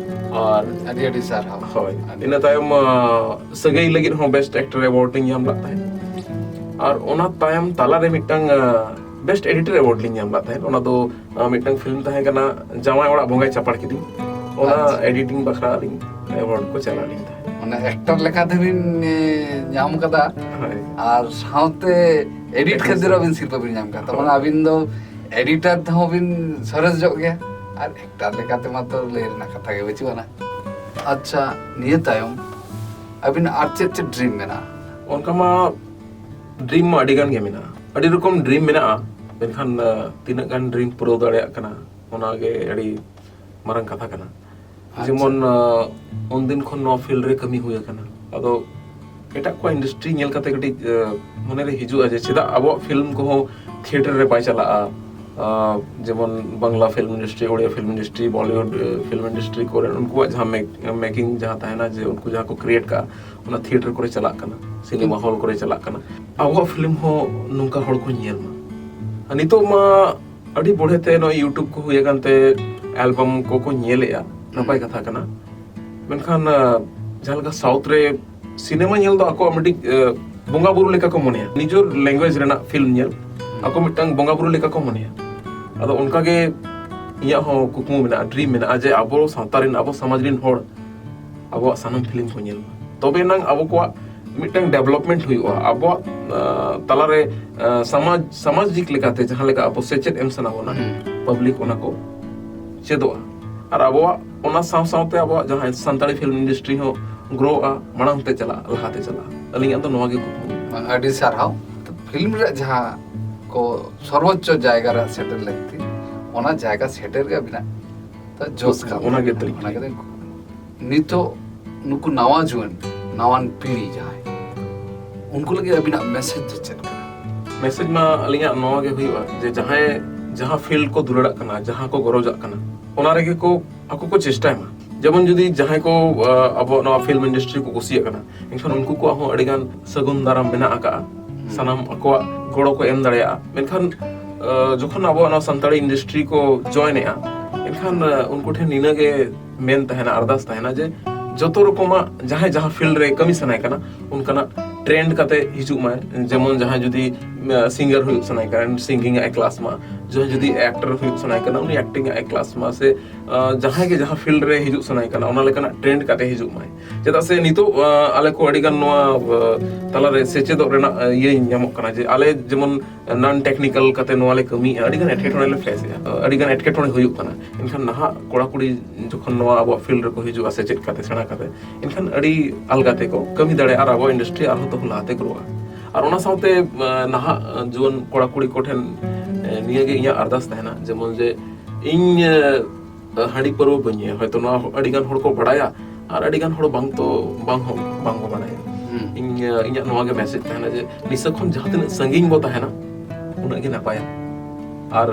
ᱟᱨ ᱟᱹᱰᱤ ᱟᱹᱰᱤ ᱥᱟᱨᱦᱟᱣ᱾ ᱦᱳᱭ, ᱟᱹᱰᱤ ᱤᱱᱟᱹ ᱛᱟᱭᱚᱢ ᱥᱟᱹᱜᱟᱹᱭ ᱞᱟᱹᱜᱤᱫ ᱦᱚᱸ ᱵᱮᱥᱴ ᱮᱠᱴᱚᱨ ᱮᱣᱟᱨᱰ ᱞᱤᱧ ᱧᱟᱢ ᱞᱮᱫ ᱛᱟᱦᱮᱸᱫ᱾ ᱟᱨ ᱚᱱᱟ ᱛᱟᱭᱚᱢ ᱛᱟᱞᱟᱨᱮ ᱢᱤᱫᱴᱟᱝ ᱵᱮᱥᱴ ᱮᱰᱤᱴᱚᱨ ᱮᱣᱟᱨᱰ ᱞᱤᱧ ᱧᱟᱢ ᱞᱮᱫ ᱛᱟᱦᱮᱸᱫ᱾ ᱚᱱᱟ ᱫᱚ ᱟᱨ ᱢᱤᱫᱴᱟᱝ ᱯᱷᱤᱞᱢ ᱛᱟᱦᱮᱸ ᱠᱟᱱᱟ, ᱡᱟᱶᱟᱭ ᱚᱲᱟᱜ ᱵᱚᱸᱜᱟᱭ ᱪᱟᱯᱟᱲ ᱠᱤᱫᱤᱧ᱾ ᱚᱱᱟ ᱟᱪᱪᱷᱟ᱾ ᱮᱰᱤᱴᱤᱝ ᱵᱟᱠᱷᱨᱟ ᱟᱹᱞᱤᱧ ᱮᱣᱟᱨᱰ ᱠᱚ ᱪᱟᱞᱟᱣ ᱞᱤᱧ ᱛᱟᱦᱮᱸᱫ᱾ ᱢᱟᱱᱮ ᱮᱠᱴᱚᱨ ᱞᱮᱠᱟᱛᱮ ᱵᱤᱱ ᱮ, ᱧᱟᱢ ᱠᱟᱫᱟ᱾ ᱦᱳᱭ᱾ ᱟᱨ ᱥᱟᱶᱛᱮ ᱮᱰᱤᱴ ᱠᱷᱟᱹᱛᱤᱨ ᱦᱚᱸ ᱵᱤᱱ ᱥᱤᱨᱯᱟᱹ ᱵᱤᱱ ᱧᱟᱢ ᱠᱟᱫᱟ᱾ ᱦᱳᱭ᱾ ᱢᱟᱱᱮ ᱟᱹᱵᱤᱱ ᱫᱚ ᱮᱰᱤᱴᱟᱨ ᱛᱮᱦᱚᱸ ᱵᱤᱱ ᱥᱚᱨᱮᱥ ᱧᱚᱜ ᱜᱮᱭᱟ᱾ ᱟᱨ ᱮᱠᱴᱟᱨ ᱞᱮᱠᱟᱛᱮ ᱢᱟ ᱛᱚ ᱞᱟᱹᱭ ᱨᱮᱱᱟᱜ ᱠᱟᱛᱷᱟ ᱜᱮ ᱵᱟᱹᱪᱩᱜ ᱟᱱᱟ᱾ ᱟᱪᱪᱷᱟ, ᱱᱤᱭᱟᱹ ᱛᱟᱭᱚᱢ ᱟᱹᱵᱤᱱᱟᱜ ᱟᱨ ᱪᱮᱫ ᱪᱮᱫ ᱰᱨᱤᱢ ᱢᱮᱱᱟᱜᱼᱟ? ᱚᱱᱠᱟ ᱢᱟ ᱰᱨᱤᱢ ᱢᱟ ᱟᱹᱰᱤ ᱜᱟᱱ ᱜᱮ ᱢᱮᱱᱟᱜᱼᱟ, ᱟᱹᱰᱤ ᱨᱚᱠᱚᱢ ᱰᱨᱤᱢ ᱢᱮᱱᱟᱜᱼᱟ, ᱢᱮᱱᱠᱷᱟᱱ ᱟᱸ, ᱛᱤᱱᱟᱹᱜ ᱜᱟᱱ ᱰᱨᱤᱢ ᱯᱩᱨᱟᱹᱣ ᱫᱟᱲᱮᱭᱟᱜ ᱠᱟᱱᱟ, ᱚᱱᱟ ᱜᱮ ᱟᱹᱰᱤ ᱢᱟᱨᱟᱝ ᱠᱟᱛᱷᱟ ᱠᱟᱱᱟ᱾ ᱟᱪᱪᱷᱟ᱾ ᱡᱮᱢᱚᱱ ᱟᱸ, ᱩᱱᱫᱤᱱ ᱠᱷᱚᱱ ᱱᱚᱣᱟ ᱯᱷᱤᱞᱰ ᱨᱮ ᱠᱟᱹᱢᱤ ᱦᱩᱭ ᱟᱠᱟᱱᱟ, ᱟᱫᱚ ᱮᱴᱟᱜ ᱠᱚᱣᱟᱜ ᱤᱱᱰᱟᱥᱴᱨᱤ ᱧᱮᱞ ᱠᱟᱛᱮ ᱠᱟᱹᱴᱤᱡ ᱟᱸ, ᱢᱚᱱᱮᱨᱮ ᱦᱤᱡᱩᱜᱼᱟ ᱡᱮ ᱪᱮᱫᱟᱜ ᱟᱵᱚᱣᱟᱜ ᱯᱷᱤᱞᱢ ᱠᱚᱦᱚᱸ ᱛᱷᱤᱭᱮᱴᱟᱨ ᱨᱮ ᱵᱟᱭ ᱪᱟᱞᱟᱜᱼᱟ᱾ ᱟᱸ, ᱡᱮᱢᱚᱱ Bangla film industry, Odia film industry, Bollywood film industry ᱠᱚᱨᱮ ᱩᱱᱠᱩᱣᱟᱜ ᱡᱟᱦᱟᱸ ᱢᱮᱠᱤᱝ ᱡᱟᱦᱟᱸ ᱛᱟᱦᱮᱱᱟ, ᱡᱮ ᱩᱱᱠᱩ ᱡᱟᱦᱟᱸ ᱠᱚ ᱠᱨᱤᱭᱮᱴ ᱠᱟᱜᱼᱟ, ᱚᱱᱟ ᱛᱷᱤᱭᱮᱴᱟᱨ ᱠᱚᱨᱮ ᱪᱟᱞᱟᱜ ᱠᱟᱱᱟ, ᱥᱤᱱᱮᱢᱟ ᱦᱚᱞ ᱠᱚᱨᱮ ᱪᱟᱞᱟᱜ ᱠᱟᱱᱟ᱾ ᱟᱵᱚᱣᱟᱜ ᱯᱷᱤᱞᱢ ᱦᱚᱸ ᱱᱚᱝᱠᱟ ᱦᱚᱲ ᱠᱚ ᱧᱮᱞ ᱢᱟ᱾ ᱟᱨ ᱱᱤᱛᱚᱜ ᱢᱟ ᱟᱹᱰᱤ ᱵᱚᱲᱦᱮ ᱛᱮ ᱱᱚᱜᱼᱚᱭ YouTube ᱠᱚ ᱦᱩᱭ ᱟᱠᱟᱱ ᱛᱮ ᱮᱞᱵᱟᱢ ᱠᱚᱠᱚ ᱧᱮᱞᱮᱜᱼᱟ, ᱱᱟᱯᱟᱭ ᱠᱟᱛᱷᱟ ᱠᱟᱱᱟ᱾ ᱢᱮᱱᱠᱷᱟᱱ ᱟᱸ, ᱡᱟᱦᱟᱸ ᱞᱮᱠᱟ ᱥᱟᱣᱩᱛᱷ ᱨᱮ ᱥᱤᱱᱮᱢᱟ ᱧᱮᱞ ᱫᱚ ᱟᱠᱚᱣᱟᱜ ᱢᱤᱫᱴᱤᱡ ᱟᱸ, ᱵᱚᱸᱜᱟ ᱵᱩᱨᱩ ᱞᱮᱠᱟ ᱠᱚ ᱢᱚᱱᱮᱭᱟ, ᱱᱤᱡᱮᱨ ᱞᱮᱝᱜᱩᱭᱮᱡᱽ ᱨᱮᱱᱟᱜ ᱯᱷᱤᱞᱢ ᱧᱮᱞ ᱟᱠᱚ ᱢᱤᱫᱴᱟᱝ ᱵᱚᱸᱜᱟ ᱵᱩᱨᱩ ᱞᱮᱠᱟ ᱠᱚ ᱢᱚᱱᱮᱭᱟ᱾ ᱟᱫᱚ ᱚᱱᱠᱟᱜᱮ ᱤᱧᱟᱹᱜ ᱦᱚᱸ ᱠᱩᱠᱢᱩ ᱢᱮᱱᱟᱜᱼᱟ, ᱰᱨᱤᱢ ᱢᱮᱱᱟᱜᱼᱟ ᱡᱮ ᱟᱵᱚ ᱥᱟᱶᱛᱟ ᱨᱮᱱ, ᱟᱵᱚ ᱥᱚᱢᱟᱡᱽ ᱨᱮᱱ ᱦᱚᱲ ᱟᱵᱚᱣᱟᱜ ᱥᱟᱱᱟᱢ ᱯᱷᱤᱞᱢ ᱠᱚ ᱧᱮᱞ ᱢᱟ, ᱛᱚᱵᱮ ᱮᱱᱟᱝ ᱟᱵᱚ ᱠᱚᱣᱟᱜ ᱢᱤᱫᱴᱟᱝ ᱰᱮᱵᱷᱞᱚᱯᱢᱮᱱᱴ ᱦᱩᱭᱩᱜᱼᱟ᱾ ᱟᱵᱚᱣᱟᱜ ᱟᱸ, ᱛᱟᱞᱟᱨᱮ ᱟᱸ, ᱥᱚᱢᱟᱡᱽ ᱥᱟᱢᱟᱡᱤᱠ ᱞᱮᱠᱟᱛᱮ ᱡᱟᱦᱟᱸ ᱞᱮᱠᱟ ᱟᱵᱚ ᱥᱮᱪᱮᱫ ᱮᱢ ᱥᱟᱱᱟ ᱵᱚᱱᱟ, ᱦᱩᱸ᱾ ᱯᱟᱵᱽᱞᱤᱠ ᱚᱱᱟ ᱠᱚ ᱪᱮᱫᱚᱜᱼᱟ᱾ ᱟᱨ ᱟᱵᱚᱣᱟᱜ ᱚᱱᱟ ᱥᱟᱶ ᱥᱟᱶᱛᱮ ᱟᱵᱚᱣᱟᱜ ᱡᱟᱦᱟᱸ ᱥᱟᱱᱛᱟᱲᱤ ᱯᱷᱤᱞᱢ ᱤᱱᱰᱟᱥᱴᱨᱤ ᱦᱚᱸ ᱜᱨᱳᱜᱼᱟ, ᱢᱟᱲᱟᱝ ᱛᱮ ᱪᱟᱞᱟᱜᱼᱟ, ᱞᱟᱦᱟᱛᱮ ᱪᱟᱞᱟᱜᱼᱟ᱾ ᱟᱹᱞᱤᱧᱟᱜ ᱫᱚ ᱱᱚᱣᱟ ᱜᱮ ᱠᱩᱠᱢᱩ᱾ ᱵᱟᱝ, ᱟᱹᱰᱤ ᱥᱟᱨᱦᱟᱣ᱾ ᱯᱷᱤᱞᱢ ᱨᱮᱭᱟᱜ ᱡᱟᱦᱟᱸ ᱠᱚ ᱥᱚᱨᱵᱚᱪᱪᱚ ᱡᱟᱭᱜᱟ ᱨᱮ ᱥᱮᱴᱮᱨ ᱞᱟᱹᱠᱛᱤ, ᱚᱱᱟ ᱡᱟᱭᱜᱟ ᱥᱮᱴᱮᱨ ᱜᱮ ᱟᱹᱵᱤᱱᱟᱜ ᱫᱚ ᱡᱚᱥ ᱠᱟᱱ ᱚᱱᱟ ᱜᱮ ᱛᱟᱹᱞᱤᱧ᱾ ᱚᱱᱟ ᱜᱮ ᱛᱟᱹᱞᱤᱧ᱾ ᱱᱤᱛᱚᱜ ᱱᱩᱠᱩ ᱱᱟᱣᱟ ᱡᱩᱣᱟᱹᱱ, ᱱᱟᱣᱟᱱ ᱯᱤᱲᱦᱤ ᱡᱟᱦᱟᱸᱭ, ᱩᱱᱠᱩ ᱞᱟᱹᱜᱤᱫ ᱟᱹᱵᱤᱱᱟᱜ ᱢᱮᱥᱮᱡᱽ ᱫᱚ ᱪᱮᱫ ᱠᱟᱱᱟ? ᱢᱮᱥᱮᱡᱽ ᱢᱟ ᱟᱹᱞᱤᱧᱟᱜ ᱱᱚᱣᱟ ᱜᱮ ᱦᱩᱭᱩᱜᱼᱟ ᱡᱮ ᱡᱟᱦᱟᱸᱭ ᱡᱟᱦᱟᱸ ᱯᱷᱤᱞᱰ ᱠᱚ ᱫᱩᱞᱟᱹᱲᱟᱜ ᱠᱟᱱᱟ, ᱡᱟᱦᱟᱸ ᱠᱚ ᱜᱚᱨᱚᱡᱟᱜ ᱠᱟᱱᱟ, ᱚᱱᱟ ᱨᱮᱜᱮ ᱠᱚ ᱟᱠᱚ ᱠᱚ ᱪᱮᱥᱴᱟᱭ ᱢᱟ᱾ ᱡᱮᱢᱚᱱ ᱡᱩᱫᱤ ᱡᱟᱦᱟᱸᱭ ᱠᱚ, ᱟᱸ, ᱟᱵᱚᱣᱟᱜ ᱱᱚᱣᱟ ᱯᱷᱤᱞᱢ ᱤᱱᱰᱟᱥᱴᱨᱤ ᱠᱚ ᱠᱩᱥᱤᱭᱟᱜ ᱠᱟᱱᱟ, ᱮᱱᱠᱷᱟᱱ ᱩᱱᱠᱩ ᱠᱚᱣᱟᱜ ᱦᱚᱸ ᱟᱹᱰᱤᱜᱟᱱ ᱥᱟᱹᱜᱩᱱ ᱫᱟᱨᱟᱢ ᱢᱮᱱᱟᱜ ᱟᱠᱟᱜᱼᱟ᱾ ᱦᱩᱸ᱾ ᱥᱟᱱᱟᱢ ᱟᱠᱚᱣᱟᱜ ᱜᱚᱲᱚ ᱠᱚ ᱮᱢ ᱫᱟᱲᱮᱭᱟᱜᱼᱟ᱾ ᱢᱮᱱᱠᱷᱟᱱ ᱡᱚᱠᱷᱚᱱ ᱟᱵᱚᱣᱟᱜ ᱱᱚᱣᱟ ᱥᱟᱱᱛᱟᱲᱤ ᱤᱱᱰᱟᱥᱴᱨᱤ ᱠᱚ ᱡᱚᱭᱮᱱᱮᱜᱼᱟ, ᱮᱱᱠᱷᱟᱱ ᱩᱱᱠᱩ ᱴᱷᱮᱱ ᱱᱤᱱᱟᱹᱜᱮ ᱢᱮᱱ ᱛᱟᱦᱮᱱᱟ, ᱟᱨᱫᱟᱥ ᱛᱟᱦᱮᱱᱟ ᱡᱮ ᱡᱚᱛᱚ ᱨᱚᱠᱚᱢᱟᱜ ᱡᱟᱦᱟᱸᱭ ᱡᱟᱦᱟᱸ ᱯᱷᱤᱞᱰ ᱨᱮ ᱠᱟᱹᱢᱤ ᱥᱟᱱᱟᱭ ᱠᱟᱱᱟ, ᱚᱱᱠᱟᱱᱟᱜ ᱴᱨᱮᱱᱰ ᱠᱟᱛᱮ ᱦᱤᱡᱩᱜ ᱢᱟᱭ᱾ ᱡᱮᱢᱚᱱ ᱡᱟᱦᱟᱸᱭ ᱡᱩᱫᱤ ᱥᱤᱝᱜᱟᱨ ᱦᱩᱭᱩᱜ ᱥᱟᱱᱟᱭ ᱠᱟᱱᱟ, ᱥᱤᱝᱜᱤᱝ ᱟᱜ ᱮ ᱠᱞᱟᱥ ᱢᱟ᱾ ᱡᱟᱦᱟᱸᱭ ᱡᱩᱫᱤ ᱮᱠᱴᱟᱨ ᱦᱩᱭᱩᱜ ᱥᱟᱱᱟᱭ ᱠᱟᱱᱟ, ᱩᱱᱤ ᱮᱠᱴᱤᱝ ᱟᱜ ᱮ ᱠᱞᱟᱥ ᱢᱟ᱾ ᱥᱮ ᱡᱟᱦᱟᱸᱭ ᱜᱮ ᱡᱟᱦᱟᱸ ᱯᱷᱤᱞᱰ ᱨᱮ ᱦᱤᱡᱩᱜ ᱥᱟᱱᱟᱭ ᱠᱟᱱᱟ, ᱚᱱᱟ ᱞᱮᱠᱟᱱᱟᱜ ᱴᱨᱮᱱᱰ ᱠᱟᱛᱮ ᱦᱤᱡᱩᱜ ᱢᱟᱭ᱾ ᱪᱮᱫᱟᱜ ᱥᱮ ᱱᱤᱛᱚᱜ ᱟᱞᱮ ᱠᱚ ᱟᱹᱰᱤᱜᱟᱱ ᱱᱚᱣᱟ ᱛᱟᱞᱟᱨᱮ ᱥᱮᱪᱮᱫᱚᱜ ᱨᱮᱱᱟᱜ ᱤᱭᱟᱹ ᱧᱟᱢᱚᱜ ᱠᱟᱱᱟ ᱡᱮ ᱟᱞᱮ ᱡᱮᱢᱚᱱ ᱱᱚᱱ ᱴᱮᱠᱱᱤᱠᱟᱞ ᱠᱟᱛᱮ ᱱᱚᱣᱟ ᱞᱮ ᱠᱟᱹᱢᱤᱭᱮᱫᱼᱟ, ᱟᱹᱰᱤᱜᱟᱱ ᱮᱴᱠᱮᱴᱚᱬᱮ ᱞᱮ ᱯᱷᱮᱥ ᱮᱫᱼᱟ, ᱟᱹᱰᱤᱜᱟᱱ ᱮᱴᱠᱮᱴᱚᱬᱮ ᱦᱩᱭᱩᱜ ᱠᱟᱱᱟ᱾ ᱮᱱᱠᱷᱟᱱ ᱱᱟᱦᱟᱜ ᱠᱚᱲᱟ ᱠᱩᱲᱤ ᱡᱚᱠᱷᱚᱱ ᱱᱚᱣᱟ ᱟᱵᱚᱣᱟᱜ ᱯᱷᱤᱞᱰ ᱨᱮᱠᱚ ᱦᱤᱡᱩᱜᱼᱟ ᱥᱮᱪᱮᱫ ᱠᱟᱛᱮ, ᱥᱮᱬᱟ ᱠᱟᱛᱮ, ᱮᱱᱠᱷᱟᱱ ᱟᱹᱰᱤ ᱟᱞᱜᱟ ᱛᱮᱠᱚ ᱠᱟᱹᱢᱤ ᱫᱟᱲᱮᱭᱟᱜᱼᱟ ᱟᱨ ᱟᱵᱚᱣᱟᱜ ᱤᱱᱰᱟᱥᱴᱨᱤ ᱟᱨᱦᱚᱸ ᱛᱟᱦᱩᱸ ᱞᱟᱦᱟᱛᱮ ᱜᱨᱳᱜᱼᱟ᱾ ᱟᱨ ᱚᱱᱟ ᱥᱟᱶᱛᱮ ᱱᱟᱦᱟᱜ ᱡᱩᱣᱟᱹᱱ ᱠᱚᱲᱟ ᱠᱩᱲᱤ ᱠᱚᱴᱷᱮᱱ ᱱᱤᱭᱟᱹᱜᱮ ᱤᱧᱟᱹᱜ ᱟᱨᱫᱟᱥ ᱛᱟᱦᱮᱱᱟ, ᱡᱮᱢᱚᱱ ᱡᱮ ᱤᱧ ᱦᱟᱺᱰᱤ ᱯᱟᱹᱨᱣᱟᱹ ᱵᱟᱹᱧ ᱧᱩᱭᱟ᱾ ᱦᱚᱭᱛᱚ ᱱᱚᱣᱟ ᱟᱹᱰᱤᱜᱟᱱ ᱦᱚᱲ ᱠᱚ ᱵᱟᱲᱟᱭᱟ ᱟᱨ ᱟᱹᱰᱤᱜᱟᱱ ᱦᱚᱲ ᱵᱟᱝ ᱛᱚ ᱵᱟᱝ ᱦᱚᱸ ᱵᱟᱝ ᱠᱚ ᱵᱟᱲᱟᱭᱟ᱾ ᱤᱧ ᱤᱧᱟᱹᱜ ᱱᱚᱣᱟ ᱜᱮ ᱢᱮᱥᱮᱡᱽ ᱛᱟᱦᱮᱱᱟ ᱡᱮ ᱱᱤᱥᱟᱹ ᱠᱷᱚᱱ ᱡᱟᱦᱟᱸ ᱛᱤᱱᱟᱹᱜ ᱥᱟᱺᱜᱤᱧ ᱵᱚ ᱛᱟᱦᱮᱱᱟ, ᱩᱱᱟᱹᱜ ᱜᱮ ᱱᱟᱯᱟᱭᱟ᱾ ᱟᱨ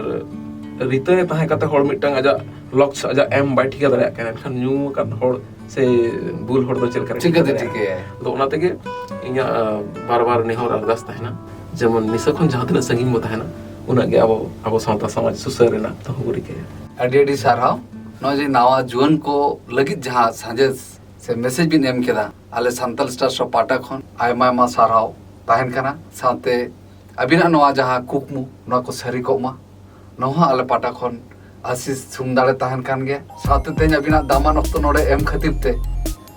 ᱨᱤᱛᱟᱹ ᱨᱮ ᱛᱟᱦᱮᱸ ᱠᱟᱛᱮ ᱦᱚᱲ ᱢᱤᱫᱴᱟᱝ ᱟᱡᱟᱜ ᱞᱚᱠᱥ ᱟᱡᱟᱜ ᱮᱢ ᱵᱟᱭ ᱴᱷᱤᱠᱟᱹ ᱫᱟᱲᱮᱭᱟᱜ ᱠᱟᱱᱟ, ᱮᱱᱠᱷᱟᱱ ᱧᱩ ᱟᱠᱟᱫ ᱦᱚᱲ ᱥᱮ ᱵᱩᱞ ᱦᱚᱲ ᱫᱚ ᱪᱮᱫ ᱞᱮᱠᱟᱨᱮ ᱪᱤᱠᱟᱹᱛᱮ ᱴᱷᱤᱠᱟᱹ ᱫᱟᱲᱮᱭᱟᱜᱼᱟ? ᱴᱷᱤᱠᱟᱹᱭᱟᱭ? ᱟᱫᱚ ᱚᱱᱟ ᱛᱮᱜᱮ ᱤᱧᱟᱹᱜ ᱵᱟᱨ ᱵᱟᱨ ᱱᱮᱦᱚᱨ ᱟᱨᱫᱟᱥ ᱛᱟᱦᱮᱱᱟ, ᱡᱮᱢᱚᱱ ᱱᱤᱥᱟᱹ ᱠᱷᱚᱱ ᱡᱟᱦᱟᱸ ᱛᱤᱱᱟᱹᱜ ᱥᱟᱺᱜᱤᱧ ᱵᱚ ᱛᱟᱦᱮᱱᱟ, ᱩᱱᱟᱹᱜ ᱜᱮ ᱟᱵᱚ ᱟᱵᱚ ᱥᱟᱶᱛᱟ ᱥᱚᱢᱟᱡᱽ ᱥᱩᱥᱟᱹᱨ ᱨᱮᱱᱟᱜ ᱛᱟᱦᱩᱸ ᱨᱤᱠᱟᱹᱭᱟ᱾ ᱟᱹᱰᱤ ᱟᱹᱰᱤ ᱥᱟᱨᱦᱟᱣ᱾ ᱱᱚᱜᱼᱚᱭ ᱡᱮ ᱱᱟᱣᱟ ᱡᱩᱣᱟᱹᱱ ᱠᱚ ᱞᱟᱹᱜᱤᱫ ᱡᱟᱦᱟᱸ ᱥᱟᱸᱫᱮᱥ ᱥᱮ ᱢᱮᱥᱮᱡᱽ ᱵᱤᱱ ᱮᱢ ᱠᱮᱫᱟ, ᱟᱞᱮ ᱥᱟᱱᱛᱟᱞ ᱥᱴᱟᱨᱥ ᱯᱟᱦᱴᱟ ᱠᱷᱚᱱ ᱟᱭᱢᱟ ᱟᱭᱢᱟ ᱥᱟᱨᱦᱟᱣ ᱛᱟᱦᱮᱱ ᱠᱟᱱᱟ᱾ ᱥᱟᱶᱛᱮ ᱟᱹᱵᱤᱱᱟᱜ ᱱᱚᱣᱟ ᱡᱟᱦᱟᱸ ᱠᱩᱠᱢᱩ, ᱱᱚᱣᱟ ᱠᱚ ᱥᱟᱹᱨᱤ ᱠᱚᱜ ᱢᱟ, ᱱᱚᱣᱟ ᱦᱚᱸ ᱟᱞᱮ ᱯᱟᱦᱴᱟ ᱠᱷᱚᱱ ᱟᱥᱤᱥ ᱛᱷᱩᱢ ᱫᱟᱲᱮ ᱛᱟᱦᱮᱱ ᱠᱟᱱ ᱜᱮᱭᱟ᱾ ᱥᱟᱶᱛᱮ ᱛᱮᱦᱮᱧ ᱟᱹᱵᱤᱱᱟᱜ ᱫᱟᱢᱟᱱ ᱚᱠᱛᱚ ᱱᱚᱰᱮ ᱮᱢ ᱠᱷᱟᱹᱛᱤᱨ ᱛᱮ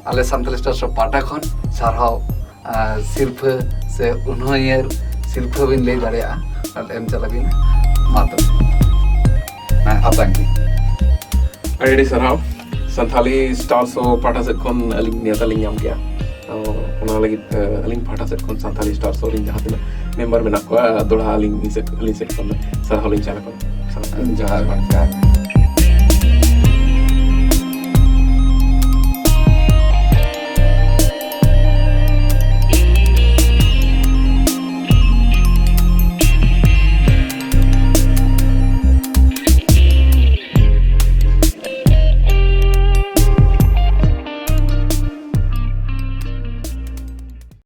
ᱟᱞᱮ ᱥᱟᱱᱛᱟᱞ ᱥᱴᱟᱨᱥ ᱯᱟᱦᱴᱟ ᱠᱷᱚᱱ ᱥᱟᱨᱦᱟᱣ, ᱟᱨ ᱥᱤᱨᱯᱷᱟᱹ ᱥᱮ ᱩᱱᱦᱟᱹᱭᱟᱹᱨ ᱥᱤᱨᱯᱷᱟᱹ ᱵᱤᱱ ᱞᱟᱹᱭ ᱫᱟᱲᱮᱭᱟᱜᱼᱟ ᱟᱨ ᱮᱢ ᱪᱟᱞᱟᱜ ᱵᱤᱱ᱾ ᱢᱟ ᱛᱚᱵᱮ᱾ ᱦᱮᱸ, ᱟᱛᱟᱝ ᱵᱤᱱ᱾ ᱟᱹᱰᱤ ᱟᱹᱰᱤ ᱥᱟᱨᱦᱟᱣ᱾ ᱥᱟᱱᱛᱷᱟᱞᱤ ᱥᱴᱟᱨ ᱥᱳ ᱯᱟᱦᱴᱟ ᱥᱮᱫ ᱠᱷᱚᱱ ᱟᱹᱞᱤᱧ ᱱᱮᱣᱛᱟ ᱞᱤᱧ ᱧᱟᱢ ᱠᱮᱜᱼᱟ᱾ ᱛᱚ, ᱚᱱᱟ ᱞᱟᱹᱜᱤᱫ, ᱟᱹᱞᱤᱧ ᱯᱟᱦᱴᱟ ᱥᱮᱫ ᱠᱷᱚᱱ ᱥᱟᱱᱛᱷᱟᱞᱤ ᱥᱴᱟᱨ ᱥᱳ ᱨᱤᱱ ᱡᱟᱦᱟᱸ ᱛᱤᱱᱟᱹᱜ ᱢᱮᱢᱵᱟᱨ ᱢᱮᱱᱟᱜ ᱠᱚᱣᱟ, ᱫᱚᱲᱦᱟ ᱟᱹᱞᱤᱧ ᱥᱮᱫ, ᱟᱹᱞᱤᱧ ᱥᱮᱫ ᱠᱷᱚᱱ ᱥᱟᱨᱦᱟᱣ ᱞᱤᱧ ᱪᱟᱞ ᱟᱠᱚᱣᱟ᱾ ᱡᱚᱦᱟᱨ, ᱡᱚᱦᱟᱨ᱾